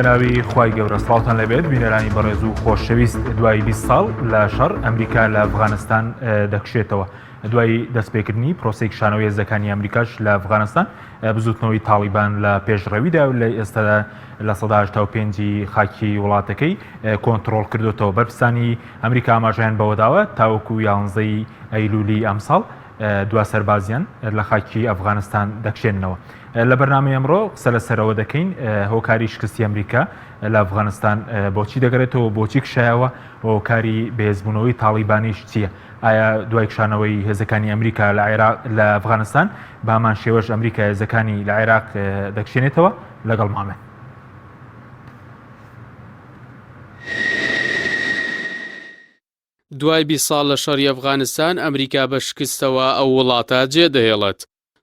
بەناوی خوای گەورە سڵاوتان لەبێت بینەرانی بەڕێز و خۆشەویست دوای 20 ساڵ لە شەڕ ئەمریکا لە ئەفغانستان دەکشێتەوە دوای دەستپێکردنی پرۆسەی کشانەوەی هێزەکانی ئەمریکاش لە ئەفغانستان بزوتنەوەی تاڵیبان لە پێشڕەویدا و لە ئێستادا 85% خاکی وڵاتەکەی کۆنترۆڵ کردوتەوە بەرپرسانی ئەمریکا ئاماژەیان بەوەداوە تاوەکو یانزەی ئەیلولی ئەمساڵ دوا سەربازیان لە خاکی ئەفغانستان دەکشێننەوە. لە بەرنامەی ئەمڕۆ قسە لەسەرەوە دەکەین هۆکاری شکستی ئەمریکا لە ئەفغانستان بۆچی دەگەرێتەوە بۆچی کشایەوە هۆکاری بەهێزبوونەوەی تاڵیبانیش چییە؟ ئایا دوای کشانەوەی هێزەکانی ئەمریکا لە عێراق لە ئەفغانستان بامان شێوەش ئەمریکا هێزەکانی لە عێراق دەکشێنێتەوە لەگەڵ مامێن. دوای 20 ساڵ لە شەڕی ئەفغانستان ئەمریکا بە شکستەوە ئەو وڵاتە جێدەهێڵێت.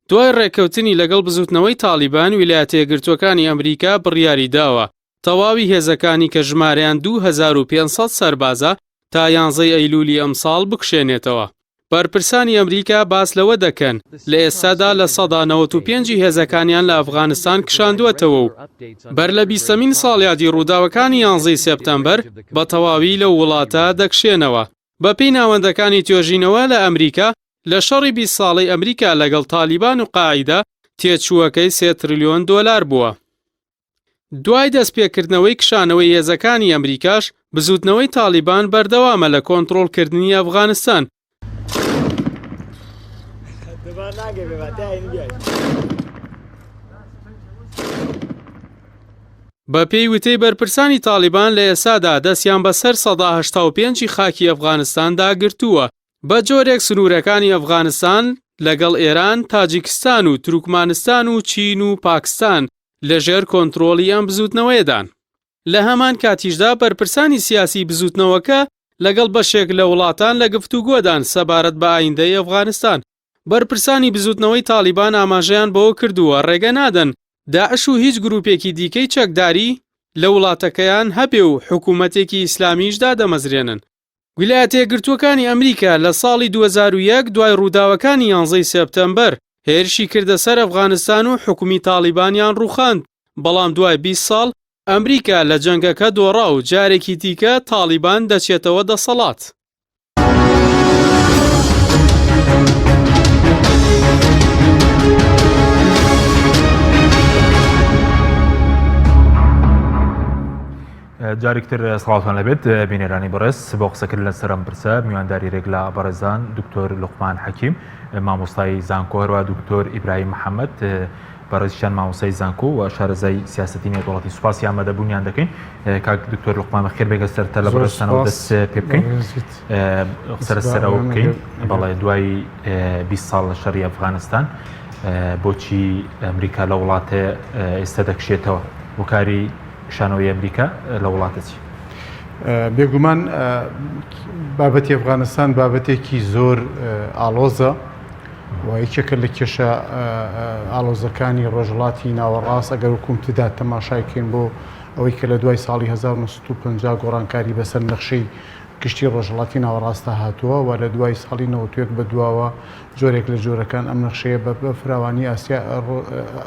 دوای ڕێککەوتنی لەگەڵ بزوتنەوەی تاڵیبان، ویلایەتە یەکگرتووەکانی ئەمریکا بڕیاری داوە تەواوی هێزەکانی کە ژمارەیان 2500 سەربازە تا یانزەی ئەیلولی ئەمساڵ بکشێنێتەوە. بەرپرسانی ئەمریکا باس لەوە دەکەن لە ئێستادا 95% ی هێزەکانیان لە ئەفغانستان کشاندووەتەوە و بەر لە بیستەمین ساڵیادی ڕووداوەکانی یانزەی سێپتەمبەر بە تەواوی لەو وڵاتە دەکشێنەوە. بەپێی ناوەندەکانی توێژینەوە لە ئەمریکا، لە شەڕی 20 ساڵەی ئەمریکا لەگەڵ تالیبان و قاعیدە تێچووەکەی سێ تریلیۆن دۆلار بووە. دوای دەستپێکردنەوەی کشانەوەی هێزەکانی ئەمریکاش، بزووتنەوەی تاڵیبان بەردەوامە لە کۆنتڕۆڵکردنی ئەفغانستان. بەپێی وتەی بەرپرسانی تاڵیبان لە ئێستادا دەستیان بەسەر 85% ی خاکی ئەفغانستاندا گرتووە، بە جۆرێک سنوورەکانی ئەفغانستان لەگەڵ ئێران، تاجیکستان و تورکمانستان و چین و پاکستان لەژێر کۆنترۆڵی ئەم بزووتنەوەیەدان. لە هەمان کاتیشدا بەرپرسانی سیاسی بزووتنەوەکە لەگەڵ بەشێک لە وڵاتان لە گفتوگۆدان سەبارەت بە ئایندەی ئەفغانستان. بەرپرسانی بزووتنەوەی تاڵیبان ئاماژەیان بەوە کردووە ڕێگە نادەن داعش و هیچ گرووپێکی دیکەی چەکداری لە وڵاتەکەیان هەبێ و حکوومەتێکی ئیسلامیش دادەمەزرێنن. ویلایەتە یەکگرتووەکانی ئەمریکا لە ساڵی 2001 دوای ڕووداوەکانی یانزەی سێپتەمبەر هێرشی کردە سەر ئەفغانستان و حکومی تاڵیبانیان ڕووخاند، بەڵام دوای 20 ساڵ ئەمریکا لە جەنگەکە دۆڕا و جارێکی دیکە تاڵیبان دەچێتەوە دەسەڵات. جارێک تر سڵاوتان لەبێت بینەرانی بەڕێز بۆ قسەکردن لەسەر ئەم پرسە میوانداری رێک لە بەڕێزان دکتۆر لوقمان حەکیم مامۆستای زانکۆ هەروە دکتۆر ئیبراهیم محەممەد بەڕێزیشان مامۆستای زانکۆ و شارەزای سیاسەتی نێودەوڵەتی سوپاسی ئامادەبوونیان دەکەین کاک دکتۆر لوقمان بەخێر بێگە سەر تە لە بەڕێزتانەوە دەست پێ بکەین قسە لەسەرەوە بکەین بەڵێ دوای 20 ساڵ لە شەڕی ئەفغانستان بۆچی ئەمریکا لە وڵاتێ ئێستا دەکشێتەوە هۆکاری کشانەوەی ئەمریکا لە وڵاتە چی؟ بێگومان بابەتی ئەفغانستان بابەتێکی زۆر ئاڵۆزە و یەکێکە لە کێشە ئاڵۆزەکانی ڕۆژهەڵاتی ناوەڕاست ئەگەر وەکوم تدا تەماشای کەین بۆ ئەوەی کە لە دوای ساڵی 1950 گۆڕانکاری بەسەر نەخشەی گشتی ڕۆژهەڵاتی ناوەڕاستدا هاتووە و لە دوای ساڵی 91 بە دواوە جۆرێک لە جۆرەکان ئەم نەخشەیە بە فراوانی ئاسیا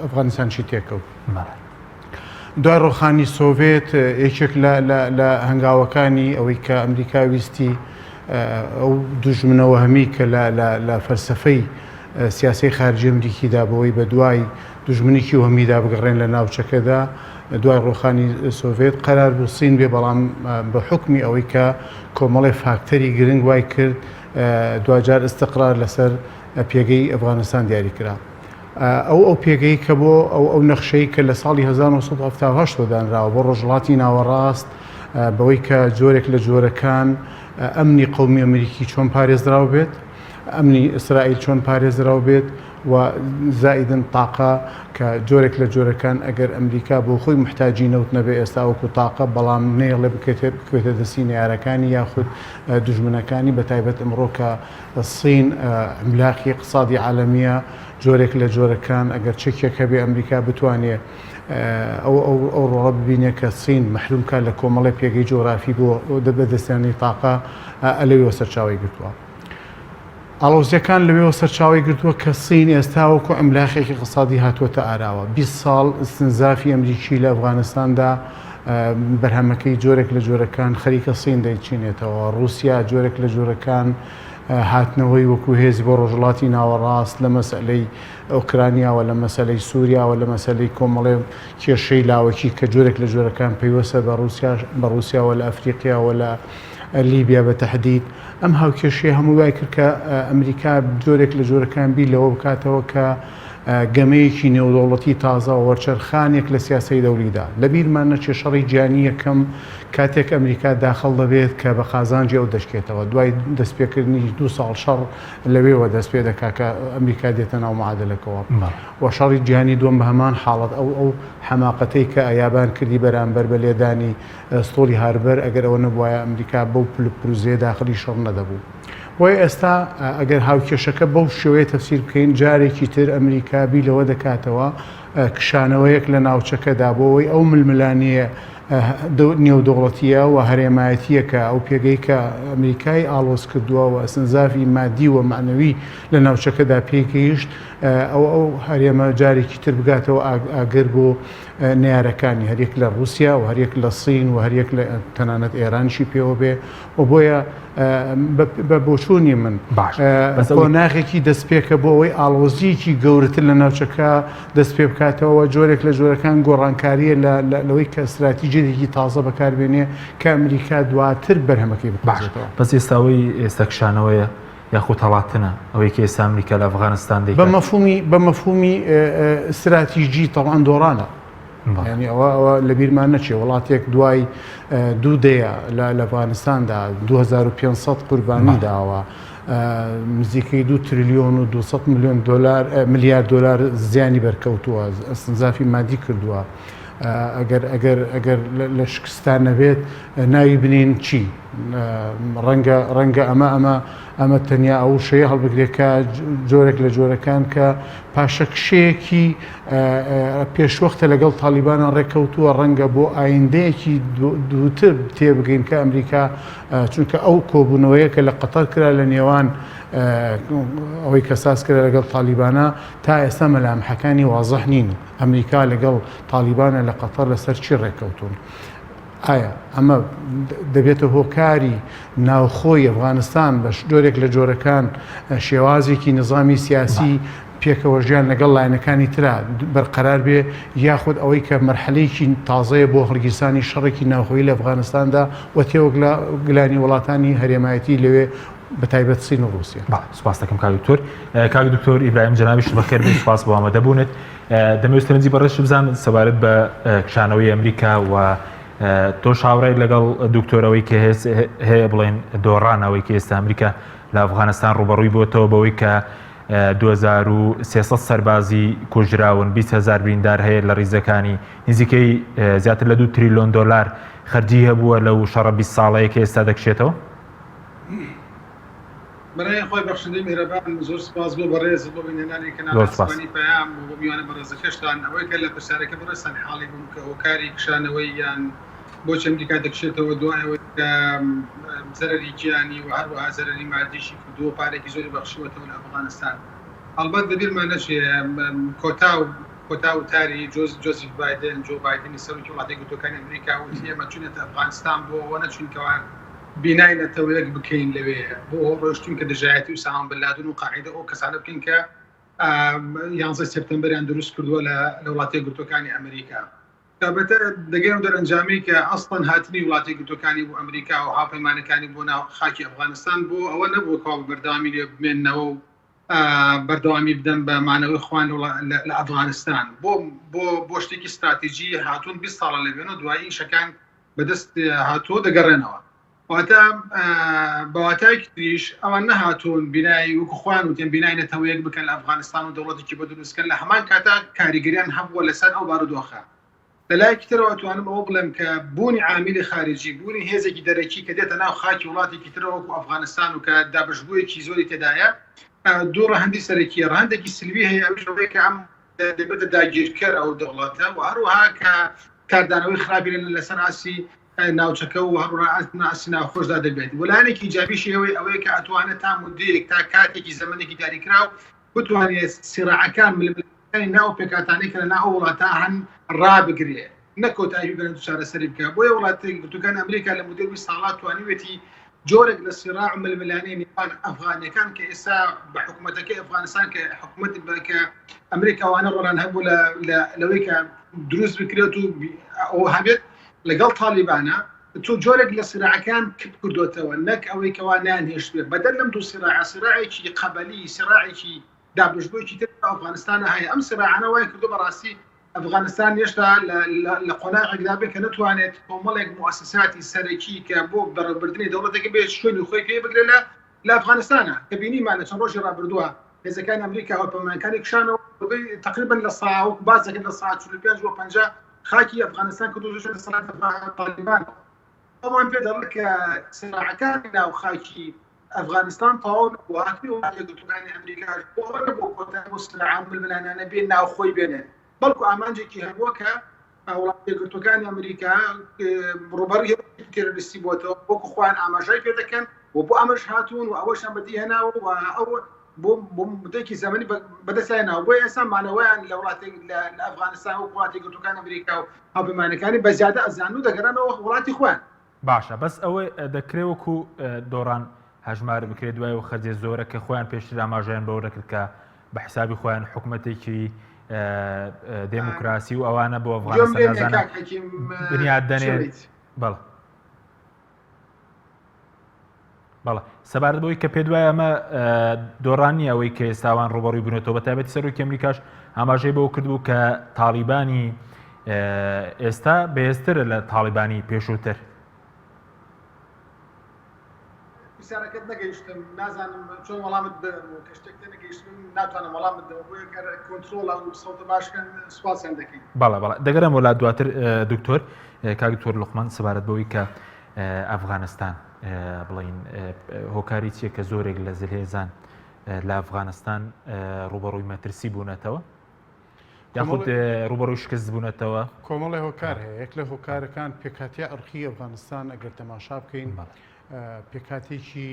ئەفغانستانشی تێکەوت. دوای ڕۆخانی سۆڤێت یەکێک لە هەنگاوەکانی ئەوەی کە ئەمریکا ویستی ئەو دوژمنە وەهمی کە لە فەلسەفەی سیاسی خارجی ئەمریکیدا بەوەی بە دوای دوژمنێکی وەهمیدا بگەڕێن لە ناوچەکەدا دوای ڕۆخانی سۆڤێت قەرار بوو سین بێ بەڵام بە حکمی ئەوەی کە کۆمەڵی فاکتەری گرنگ وای کرد دواجار ئیستقرار لەسەر پێگەی ئەفغانستان دیاری کرا. ئەو ئەو پێگەی کە بۆ ئەو ئەو نەخشەی کە لە ساڵی 1970 وە دانراوە بۆ ڕۆژهەڵاتی ناوەڕاست بەوەی کە جۆرێک لە جۆرەکان ئەمنی قەومی ئەمریکی چۆن پارێزراو بێت ئەمنی ئیسرائیل چۆن پارێزراو بێت و زائیدن تاقە کە جۆرێک لە جۆرەکان ئەگەر ئەمریکا بۆ خۆی محتاجی نەوت نەبێ ئێستا وەکو تاقە بەڵام نەیەڵێ بکەوێتە دەستی نەیارەکانی یاخود دوژمنەکانی بە تایبەت ئەمڕۆ کە سین عملاقی اقتصادی عالەمیە جۆرێک لە جۆرەکان ئەگەر چەکێک هەبێ ئەمریکا بتوانێ ئەو ئەو ئەو ڕۆڵە ببینێ کە سین مەحروم کا لە کۆمەڵی پێگەی جۆرافی بۆ بەدەستێنانی تاقە ئەلەوێوە سەرچاوەی گرتووە. ئاڵۆزیەکان لەوێوە سەرچاوەی گرتووە کە سین ئێستا وەکو عملاقێکی اقتصادی هاتووەتە ئاراوە 20 ساڵ استنزافی ئەمریکی لە ئەفغانستاندا بەرهەمەکەی جۆرێک لە جۆرەکان خەریکە سین دەیچینێتەوە، ڕووسیا جۆرێک لە جۆرەکان هاتنەوەی وەکو هێز بۆ ڕۆژهەڵاتی ناوەڕاست لە مەسەلەی ئۆکرانیاوە، لە مەسەلەی سووریاوە، لە مەسەلەی کۆمەڵێ کێشەی لاوەکی کە جۆرێک لە جۆرەکان پەیوەستە بە ڕووسیاش بە ڕووسیاوە لە ئەفریقیاوە لە لیبیا بە تەحدید. ئەم هاوکێشەیە هەمووی وای کرد کە ئەمریکا جۆرێک لە جۆرەکان بیر لەوە بکاتەوە کە گەمەیەکی نێودەوڵەتی تازە و وەرچەرخانێک لە سیاسەی دەولیدا. لە بیرمان نەچێ شەڕی جیهانی یەکەم کاتێک ئەمریکا داخڵ دەبێت کە بە قازانجی ئەو دەشکێتەوە. دوای دەستپێکردنی دوو ساڵ شەڕ لەوێوە دەست پێ دەکا کە ئەمریکا دێتە ناو معادلەکەوە. و شەڕی جیهانی دووەم بە هەمان حاڵەت ئەو ئەو حەماقەتەی کە یابان کردی بەرامبەر بە لێدانی ستۆڵی هاربەر ئەگەر ئەوە نەبوایە ئەمریکا بەو پلک پروزەیە داخلی شەڕ نەدەبوو. بۆیە ئێستا ئەگەر هاوکێشەکە بەو شێوەیە تەفسیر بکەین جارێکی تر ئەمریکا بیر لەوە دەکاتەوە کشانەوەیەک لە ناوچەکەدا بۆ ئەوەی ئەو ململانێیە نێودەوڵەتییە و هەرێمایەتییە کە ئەو پێگەی کە ئەمریکای ئاڵۆز کردووە و ئەسنزافی مادی و مەعنەوی لە ناوچەکەدا پێی گەیشت ئەو ئەو هەرێمە جارێکی تر بگاتەوە ئاگر بۆ نەیارەکانی هەریەک لە ڕووسیا و هەریەک لە سین و هەریەک لە تەنانەت ئێرانیشی پێوە بێ و بۆیە بە بۆچوونی من باش بەس ئەوەی قۆناغێکی دەستپێکە بۆ ئەوەی ئاڵۆزییەکی گەورەتر لە ناوچەکە دەست پێ بکاتەوە، جۆرێک لە جۆرەکان گۆڕانکارییە لە لەوەی کە ستراتیجیەتێکی تازە بەکاربێنێ کە ئەمریکا دواتر بەرهەمەکەی باش بقۆزێتەوە. بەس ئێستا ئەوەی ئێستا کشانەوەیە یاخود هەڵاتنە ئەوەی کە ئێستا ئەمریکا لە ئەفغانستان بە دەیکات. مەفهومی بە مەفهومی ستراتیجی تەبعەن دۆڕانە. یانی ئەوە ئەوە لەبیرمان نەچێ وڵاتێک دوای دوو دەیە لە لە ئەفغانستاندا 2500 قوربانی داوە نزیکەی دو تریلیۆن و 200 میلیۆن دلار ملیار دلار زیانی بەرکەوتووە ئەستنزافی مادی کردووە ئەگەر ئەگەر ئەگەر لە شکستان نەبێت ناوی بنین چی ڕەنگە ڕەنگە ئەمە ئەمە ئەمە تەنیا ئەو شەیە هەڵبگرێت کە جۆرێک لە جۆرەکان کە پاشەکشەیەکی پێشوەختە لەگەڵ تاڵیبانە ڕێککەوتووە، ڕەنگە بۆ ئایندەیەکی دووتر تێبگەین کە ئەمریکا چونکە ئەو کۆبوونەوەیە کە لە قەتەر کرا لە نێوان ئەوەی کە ساز کرا لەگەڵ تاڵیبانە تا ئێستا مەلامحەکانی وازح نین ئەمریکا لەگەڵ تاڵیبانە لە قەتەر لەسەر چی ڕێککەوتوون. ئایا ئەمە دەبێتە هۆکاری ناوخۆی ئەفغانستان بە جۆرێک لە جۆرەکان شێوازێکی نظامی سیاسی پێکەوە ژیان لەگەڵ لایەنەکانی ترا بەرقەرار بێ یاخود ئەوەی کە مەرحەلەیەکی تازەیە بۆ هەڵگیرسانی شەڕێکی ناوخۆیی لە ئەفغانستاندا و تێوەگلانی وڵاتانی هەرێمایەتی لەوێ بە تایبەت سین و ڕووسیا. بەڵێ سوپاس دەکەم کاک دکتۆر. کاک دکتۆر ئیبراهیم جەنابیشت بەخێر بێی سوپاس بۆ ئامادەبوونت. دەمەوێت سەرنجی بەڕێزت بزانم سەبارەت بە کشانەوەی ئەمریکا و تۆش هاوڕێی لەگەڵ دکتۆر ئەوەی کە هەیە بڵێن دۆڕان ئەوەی کە ئێستا ئەمریکا لە ئەفغانستان ڕووبەڕووی بۆتەوە بەوەی کە 2300 سەربازی کوژراون 20 هزار بریندار هەیە لە ریزەکانی نزیکەی زیاتر لە 2 تریلیۆن دلار خەرجی هەبووە لەو شەڕە 20 ساڵەیە کە ئێستا دەکشێتەوە. بەناوی خوای بەخشندەی میهرەبان زۆر سپاس بۆ بەڕێزت بۆ بینەرانی کەناڵی زۆر سپاس. ئاسمانی پەیام و بۆ میوانە بەڕێزەکەشتان ئەوەی کە لە پرسیارەکە بەڕێزتان حاڵی بووم کە هۆکاری کشانەوەی یان بۆچی ئەمریکا دەکشێتەوە دوای ئەوەی کە زەرەری گیانی و هەروەها زەرەری مادیشی کردووە پارێکی زۆری بەخشیوەتەوە لە ئەفغانستان هەڵبەت لەبیرمان نەچێ کۆتا و کۆتا وتاری جۆزیف بایدن جۆ بایدنی سەرۆکی وڵاتە یەکگرتووەکانی ئەمریکا وتی ئێمە چوینەتە ئەفغانستان بۆ ئەوە نەچوین کەوا بینای نەتەوەیەک بکەین لەوێ بۆ ئەوە ڕۆیشتوین کە دژایەتی ئوسامە بن لادن و قاعیدە ئەو کەسانە بکەین کە یانزەی سێپتەمبەریان دروست کردووە لە لە وڵاتە یەکگرتووەکانی ئەمریکا تابەتە دەگەینە دەرئەنجامی کە ئەسڵەن هاتنی وڵاتە یەکگرتووەکانی بۆ ئەمریکا و هاوپەیمانەکانی بۆ ناو خاکی ئەفغانستان بۆ ئەوە نەبووە کەوا بە بەردەوامی لێ بمێننەوە و بەردەوامی بدەن بە مانەوەی خۆیان لە ئەفغانستان بۆ بۆ بۆ شتێکی ستراتیژی هاتوون 20 ساڵە لەوێن و دوایی ئیشەکان بەدەست هاتووە دەگەڕێنەوە واتە بە واتایەکی تریش ئەوان نەهاتوون بینای وەکو خۆیان وتیان بینای نەتەوەیەک بکەن لە ئەفغانستان و دەوڵەتێکی بۆ دروستکەن لە هەمان کاتا کاریگەریان هەبووە لەسەر ئەو بارودۆخە لە لایەکی ترەوە توانم ئەوە بڵێم کە بوونی عامیلی خارجی بوونی هێزێکی دەرەکی کە دێتە ناو خاکی وڵاتێکی ترەوە وەکو ئەفغانستان و کە دابەشبوویەکی زۆری تێدایە دوو ڕەهەندی سەرەکیە ڕەهەندێکی سلبی هەیە ئەویش ئەوەیە کە ئەم دەبێتە داگیرکەر ئەو دەوڵەتە و هەروەها کە کاردانەوەی خراپی لەسەر ئاستی ناوچەکە و هەروەها ئاستی ناوخۆشدا دەبێت و لایەنێکی ئیجابیشی ئەوەی ئەوەیە کە ئەتوانێت تا مدەیەک تا کاتێکی زەمەنێکی دیاریکراو بتوانێت سیراعەکان ململانێکانی ناو پێکهاتانەی کە لە ناو ئەو وڵاتە هەن ڕابگرێ. نەک کۆتایی بێنێت و چارەسەری بکا. بۆیە وڵاتە یەکگرتووەکانی ئەمریکا لە مودەی 20 ساڵا توانیوێتی جۆرێک لە سیراع و ململانێ نێوان ئەفغانیەکان کە ئێستا بە حکوومەتەکەی ئەفغانستان کە حکوومەت کە ئەمریکا وانە ڕۆڵیان هەبوو لە لەوەی کە دروست بکرێت و ئەو هەبێت لەگەڵ تالیبانە تۆ جۆرێک لە سراعەکان کپ کردوێتەوە نەک ئەوەی کەوا نیان هێشتێ بەدەر لەم دوو سراعە سراعێکی قەبەلی سراعێکی دابشبوویەکی تر ئەفغانستانە هەیە ئەم سراعانە وای کردو بەڕاستی ئەفغانستان هێشتا لە قۆناغێکدا بێت کە نەتوانێت کۆمەڵێک موئەسەساتی سەرەکی کە بۆ بەڕێوەبردنی دەوڵەتێک بێت شوێنی خۆی پێ بگرێت لە لە ئەفغانستانە کە بینیمان لە چەند ڕۆژی ڕابردووە هێزەکانی ئەمریکا هاوپەیمانەکانی کشانەوە تقریبا لە سا وەکو باس دەکەن لە سا 45 بۆ 50 خاکی ئەفغانستان کردووە ژێر دەسەڵاتی تالیبان. ئەوان پێ دەڵێن کە سراعەکانی ناو خاکی ئەفغانستان تەواو نەبووە، هاتنی وڵاتە یەکگرتووەکانی ئەمریکاش بۆ ئەوە نەبووە کۆتایی بۆ سراع و ململانێیانە بێ ناوخۆی بێنێت، بەڵکو ئامانجێکی هەبووە کە وڵاتە یەکگرتووەکانی ئەمریکا ڕووبەڕووی هێرشێکی تێرۆریستی بووەتەوە، وەکو خۆیان ئاماژەی پێ دەکەن و بۆ ئەمەش هاتوون و ئەوەشیان بەدی هێناوە و ئەو بۆ مدەیەکی زەمەنی بەدەستیان هێناوە، بۆیە ئێستا مانەوەیان لە وڵاتێک لە ئەفغانستان وەکو وڵاتە یەکگرتووەکانی ئەمریکا و هاوپەیمانەکانی بە زیادە ئەزانن و دەگەڕێنەوە وڵاتی خۆیان. باشە بەس ئەوە دەکرێ وەکو دۆڕان هەژمار بکرێت دوای ئەو خەرجێ زۆرە کە خۆیان پێشتر ئاماژەیان بەوە دەکرد کە بە حسابی خۆیان حکومەتێکی دێموکراسی و ئەوانە بۆ ئەفغانستان نازانم بنیاد دەنێن بەڵێ بەڵێ سەبارەت بەوەی کە پێت وایە ئەمە دۆڕان نییە ئەوەی کە ئێستاوان ڕوبەڕووی بوونەتەوە بە تایبەتی سەرۆکی ئەمریکاش ئاماژەی بەوە کردبوو کە تاڵیبانی ئێستا بەهێزترە لە تاڵیبانی پێشووتر. پرسیارەکەت نەگەیشتم نازانم چۆن وەڵامت بدەمەوە کە شتێک تێنەگەیشتم ناتوانم وەڵامت بدەمەوە بۆیە گەر کۆنترۆڵ ئەو سەوتە باش بکەن سوپاسیان دەکەین. بەڵێ بەڵێ دەگەرێمەوە لا دواتر دکتۆر کاک دکتۆر لوقمان سەبارەت بەوەی کە ئەفغانستان بڵین هۆکاری چییە کە زۆرێک لە زلهێزان لە ئەفغانستان ڕوبەڕووی مەترسی بوونەتەوە یاخود ڕوبەڕووی شکست بوونەتەوە؟ کۆمەڵی هۆکار هەیە یەک لە هۆکارەکان پێکهاتەی عرقی ئەفغانستان ئەگەر تەماشا بکەین پێکهاتێکی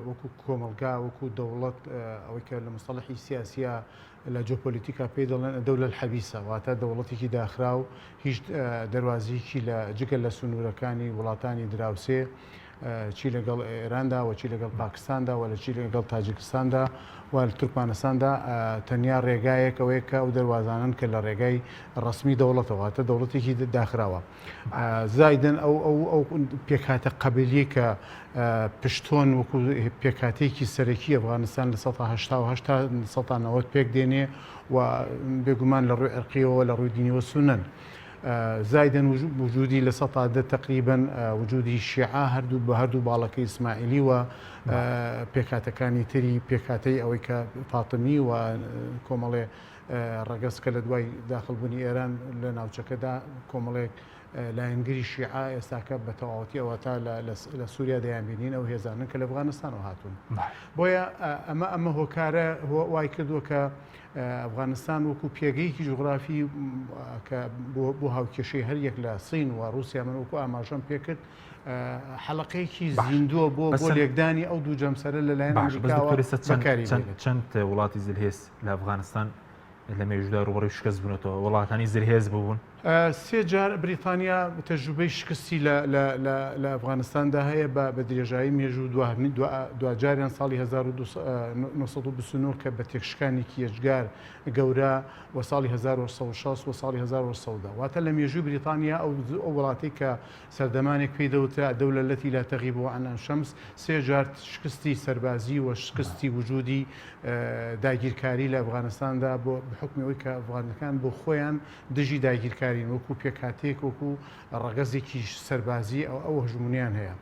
وەکو کۆمەلگا وەکو دەوڵەت ئەوەی کە لە مستەڵحی سیاسیە لە جۆپۆلیتیکا پێی دەڵێن الدولە الحبیسە واتە دەوڵەتێکی داخراو هیچ دەروازیەکی لە جگە لە سنوورەکانی وڵاتانی دراوسێ چی لەگەڵ ئێراندا و چی لەگەڵ پاکستاندا و لە چی لەگەڵ تاجیکستاندا و تورکمانستاندا تەنیا ڕێگایەک ئەوەیە کە ئەو دەروازانەن کە لە ڕێگای ڕەسمی دەوڵەتەوە واتە دەوڵەتێکی داخراوە زایدن ئەو ئەو ئەو پێکهاتە قەبیلیەی کە پشتۆن وەکو پێکهاتەیەکی سەرەکی ئەفغانستان لە 1970 تا 1990 پێک دێنێ و بێگومان لە ڕووی عرقیەوە لە ڕووی دینیەوە سونەن. زایدن وجودی لە سەتا دە تقریبن وجودی شیعە هەردوو بە هەردوو باڵەکەی ئیسماعیلی و پێکهاتەکانی تری پێکهاتەی ئەوەی کە فاتمی و کۆمەڵێ ڕەگەز کە لە دوای داخڵبوونی ئێران لە ناوچەکەدا کۆمەڵێک لایەنگری شیعە ئێستاکە بە تەواوەتی ئەوەتا لە سووریا دەیانبینین ئەو هێزانن کە لە ئەفغانستانەوە هاتوون. بۆیە ئەمە ئەمە هۆکارە وای کردووە کە ئەفغانستان وەکو پێگەیەکی جوغرافی کە بۆ هاوکێشەی هەر یەک لە سین و ڕووسیا من وەکو ئاماژەم پێکرد حەڵقەیەکی زیندووە بۆ بۆ لێکدانی ئەو دوو جەمسەرە لەلایەن ئەمریکاوە بەکاری بێنێت. چەند وڵاتی زلهێز لە ئەفغانستان لە مێژوودا ڕووبەڕووی شکست بوونەتەوە، وڵاتانی زلهێز بوون؟ سێ جار بریتانیا تەجروبەی شکستی لە ئەفغانستاندا هەیە بە درێژایی مێژوو، دواجاریان ساڵی 1929 کە بە تێکشکانێکی یەجگار گەورە و ساڵی 1860 و ساڵی 1810 واتە لە مێژووی بریتانیا ئەو وڵاتەی کە سەردەمانێک پێی دەوترا الدولە التي لا تغیب عنها الشمس سێ جار شکستی سەربازی و شکستی وجودی داگیرکاری لە ئەفغانستاندا بۆ بە حوکمی ئەوەی کە ئەفغانەکان بۆ خۆیان دژی داگیرکارین وەکو پێکهاتەیەک وەکو ڕەگەزێکی سەربازی ئەو ئەو هەژمونیان هەیە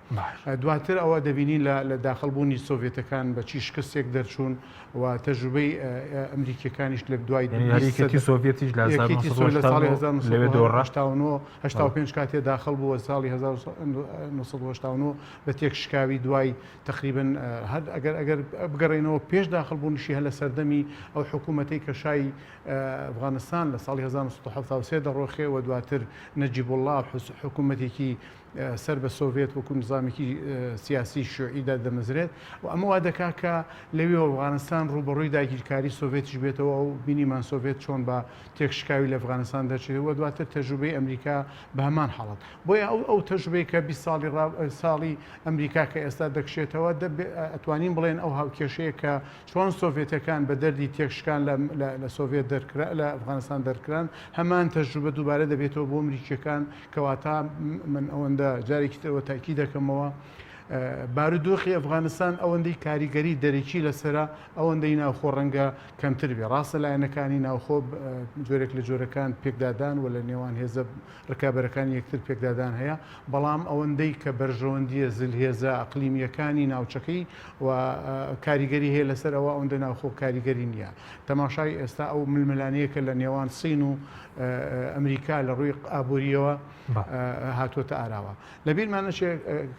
دواتر ئەوە دەبینین لە لە داخڵ بوونی سۆڤێتەکان بە چی شکستێک دەرچوون و تەجروبەی ئەمریکیەکانیش لە دوای یەکێتی سۆڤێتیش لە ساڵی 1989 85 کاتێ داخڵ بووە ساڵی 1989 بە تێکشکاوی دوای تقریبا هەر ئەگەر ئەگەر بگەڕێنەوە پێش داخڵ بوونیشی هەر لە سەردەمی ئەو حکوومەتەی کە شای ئەفغانستان لە ساڵی 1973 دەڕۆخێ و دواتر نەجیب الله حکوومەتێکی. سەر بە سۆڤێت وەکو نظامێکی سیاسی شیوعی دادەمەزرێت و ئەمە وا دەکات کە لەوێ ئەفغانستان ڕووبەڕووی داگیرکاری سۆڤێتیش بێتەوە و بینیمان سۆڤێت چۆن بە تێکشکاوی لە ئەفغانستان دەرچێت و دواتر تەجروبەی ئەمریکا بە هەمان حاڵەت. بۆیە ئەو ئەو تەجروبەی کە 20 ساڵی ڕا ساڵی ئەمریکا کە ئێستا دەکشێتەوە ئەتوانین بڵێن ئەو هاوکێشەیە کە چۆن سۆڤێتەکان بە دەردی تێکشکان لە لە سۆڤێت دەرکرا لە ئەفغانستان دەرکران هەمان تەجروبە دووبارە دەبێتەوە بۆ ئەمریکیەکان کەواتە من ئەوەندە جارێکی ترەوە تاکی دەکەمەوە بارودۆخی ئەفغانستان ئەوەندەی کاریگەری دەرەکی لەسرە ئەوەندەی ناوخۆ ڕەنگە کەمتر بێ ڕاستە لایەنەکانی ناوخۆ جۆرێک لە جۆرەکان پێکدادان و لە نێوان هێزە ڕکابەرەکانی یەکتر پێکدادان هەیە، بەڵام ئەوەندەی کە بەرژەوەندییە زلهێزە ئەقلیمییەکانی ناوچەکەی و کاریگەری هەیە لەسەر ئەوە ئەوەندە ناوخۆ کاریگەری نییە. تەماشای ئێستا ئەو ململانێیە کە لە نێوان سین و ئەمریکا لە ڕووی ئابوورییەوە هاتووەتە ئاراوە. لەبیرمان نەچێ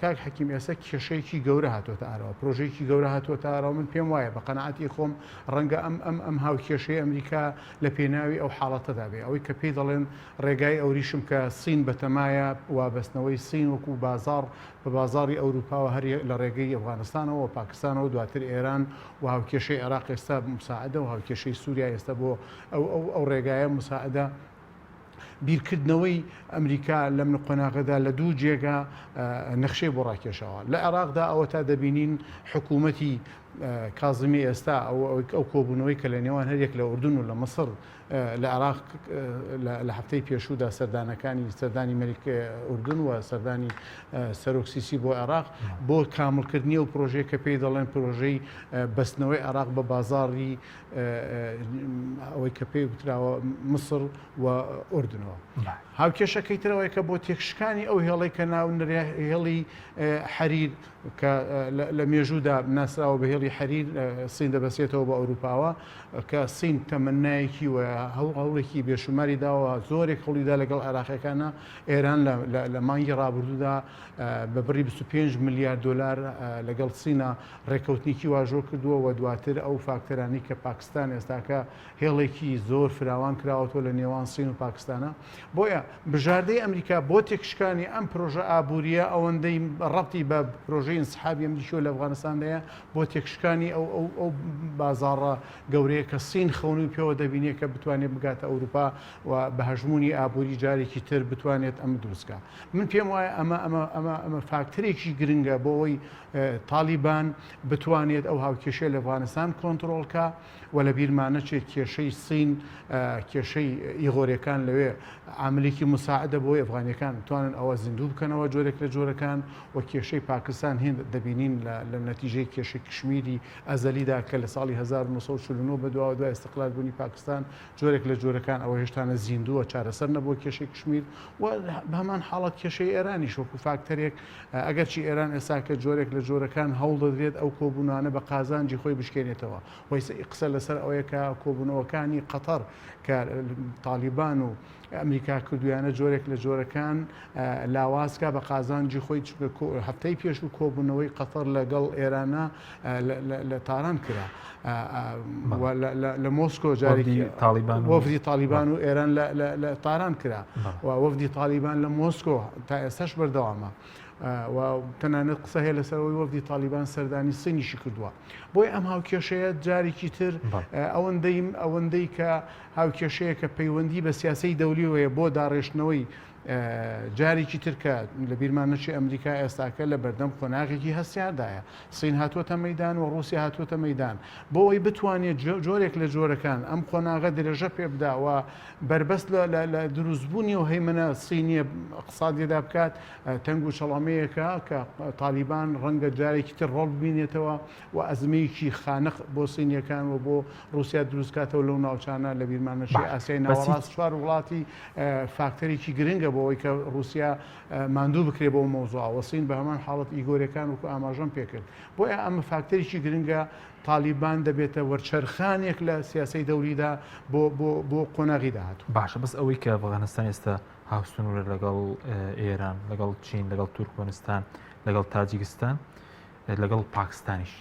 کاک حەکیم ئێستا کێشەیەکی گەورە هاتووەتە ئاراوە، پرۆژەیەکی گەورە هاتووەتە ئاراوە، من پێم وایە بە قەناعەتی خۆم ڕەنگە ئەم ئەم ئەم هاوکێشەی ئەمریکا لە پێناوی ئەو حاڵەتەدا بێ، ئەوەی کە پێی دەڵێن ڕێگای ئەوریشم کە سین بەتەمایە وابەستنەوەی سین وەکو بازاڕ بە بازاڕی ئەوروپاوە هەر لە ڕێگەی ئەفغانستانەوە و پاکستانەوە دواتر ئێران و هاوکێشەی عێراق ئێستا مساعدە و هاوکێشەی سوریا ئێستا بۆ ئەو ئەو ئەو ڕێگایە مساعدە. بیرکردنەوەی ئەمریکا لەم قۆناغەدا لە دوو جێگا نەخشەی بۆ ڕاکێشاوە. لە عێراقدا ئەوەتا دەبینین حکوومەتی کازمی ئێستا ئەو کۆبوونەوەی کە لە نێوان هەریەک لە ئوردن و لە مسڕ لە عێراق لە هەفتەی پێشوودا سەردانەکانی سەردانی مەلیک ئوردن و سەردانی سەرۆک سیسی بۆ عێراق بۆ کامڵکردنی ئەو پرۆژەیە کە پێی دەڵێن پرۆژەی بەستنەوەی عێراق بە بازاڕی ئەوەی کە پێی گوتراوە مسڕ و ئوردنەوە. هاوکێشەکەی ترەوەی کە بۆ تێکشکانی ئەو هێڵەی کە ناو هێڵی حەریر کە لە مێژوودا ناسراوە بە هێڵی حەریر سین دەبەسێتەوە بە ئەوروپاوە کە سین تەمەنایەکی و هەوڵێکی بێشوماری داوە زۆرێک هەوڵیدا لەگەڵ عێراقیەکانە ئێران لە مانگی ڕابردوودا بە بڕی 25 ملیار دلار لەگەڵ سینە ڕێککەوتنێکی واژۆ کردووە و دواتر ئەو فاکتەرانەی کە پاکستان ئێستاکە هێڵێکی زۆر فراوان کراوەتەوە لە نێوان سین و پاکستانە بۆیە بژاردەی ئەمریکا بۆ تێکشکانی ئەم پرۆژە ئابووریە ئەوەندەی ڕەبتی بە پرۆژەی ئینسحابی ئەمریکیەوە لە ئەفغانستاندایە بۆ تێکشکانی ئەو ئەو ئەو بازاڕە گەورەیە کە سین خەونی پێوە دەبینێ کە بتوانێت بگاتە ئەوروپا و بە هەژموونی ئابووری جارێکی تر بتوانێت ئەمە دروستکا من پێم وایە ئەمە ئەمە ئەمە ئەمە فاکتەرێکی گرنگە بۆ ئەوەی تاڵیبان بتوانێت ئەو هاوکێشەیە لە ئەفغانستان کۆنتڕۆڵ کا و لە بیرمان نەچێت کێشەی سین کێشەی ئیغۆرەکان لەوێ عاملێکی مساعدە بۆی ئەفغانیەکان بتوانن ئەوە زیندوو بکەنەوە جۆرێک لە جۆرەکان و کێشەی پاکستان هند دەبینین لە نەتیجەی کێشەی کشمیری ئەزەلیدا کە لە ساڵی 1949 بەدواوە دوای ئیستقلال بوونی پاکستان جۆرێک لە جۆرەکان ئەوە هێشتانە زیندووە چارەسەر نەبووە کێشەی کشمیر و بەهەمان حاڵەت کێشەی ئێرانیش وەکو فاکتەرێک ئەگەرچی ئێران ئێستا کە جۆرێک لە جۆرەکان هەوڵ دەدرێت ئەو کۆبوونانە بە قازانجی خۆی بشکێنێتەوە و قسە لەسەر ئەوەیە کە کۆبوونەوەکانی قەتەر کە تالیبان و ئەمریکا کردویانە جۆرێک لە جۆرەکان لاوازکا بە قازانجی خۆی چونکە هەفتەی پێشوو کۆبوونەوەی قەتەر لەگەڵ ئێرانە لە تاران کرا لە مۆسکۆ جارێکی وەفدی تالیبان و ئێران لە تاران کرا و وەفدی تالیبان لە مۆسکۆ تا ئێستاش بەردەوامە و تەنانەت قسە هەیە لەسەر ئەوەی وەفدی تالیبان سەردانی سینیشی کردووە بۆیە ئەم هاوکێشەیە جارێکی تر ئەوەندەی ئەوەندەی کە هاوکێشەیە کە پەیوەندی بە سیاسەی دەولیەوەیە بۆ داڕێژتنەوەی جارێکی تر کە لە بیرمان نەچێ ئەمریکا ئێستاکە لە بەردەم قۆناغێکی هەستیاردایە. سین هاتووەتە مەیدان و ڕووسیا هاتووەتە مەیدان. بۆ ئەوەی بتوانێت جۆرێک لە جۆرەکان ئەم قۆناغە درێژە پێ بدا و بەربەست لە دروستبوونی ئەو هەیمەنە سینییە ئیقتسادییەدا بکات، تەنگ و چەڵەمەیەکە کە تالیبان ڕەنگە جارێکی تر ڕۆڵ ببینێتەوە و ئەزمەیەکی خانق بۆ سینییەکان و بۆ ڕووسیا دروست کاتەوە لەو ناوچانە. لە بیرمان نەچێ ئاسیای ناوەڕاست چوار وڵاتی فاکتەرێکی گرنگە بۆ ئەوەی کە ڕووسیا ماندوو بکرێ بەو مەوزوعە و سین بە هەمان حاڵەت ئیگۆرەکان وەکو ئاماژەم پێکرد. بۆیە ئەمە فاکتەرێکی گرنگە تالیبان دەبێتە وەرچەرخانێک لە سیاسەی دەولیدا بۆ بۆ بۆ قۆناغی داهاتوو. باشە بەس ئەوەی کە ئەفغانستان ئێستا هاوسنوورە لەگەڵ ئێران، لەگەڵ چین، لەگەڵ تورکمەنستان، لەگەڵ تاجیکستان، لەگەڵ پاکستانیش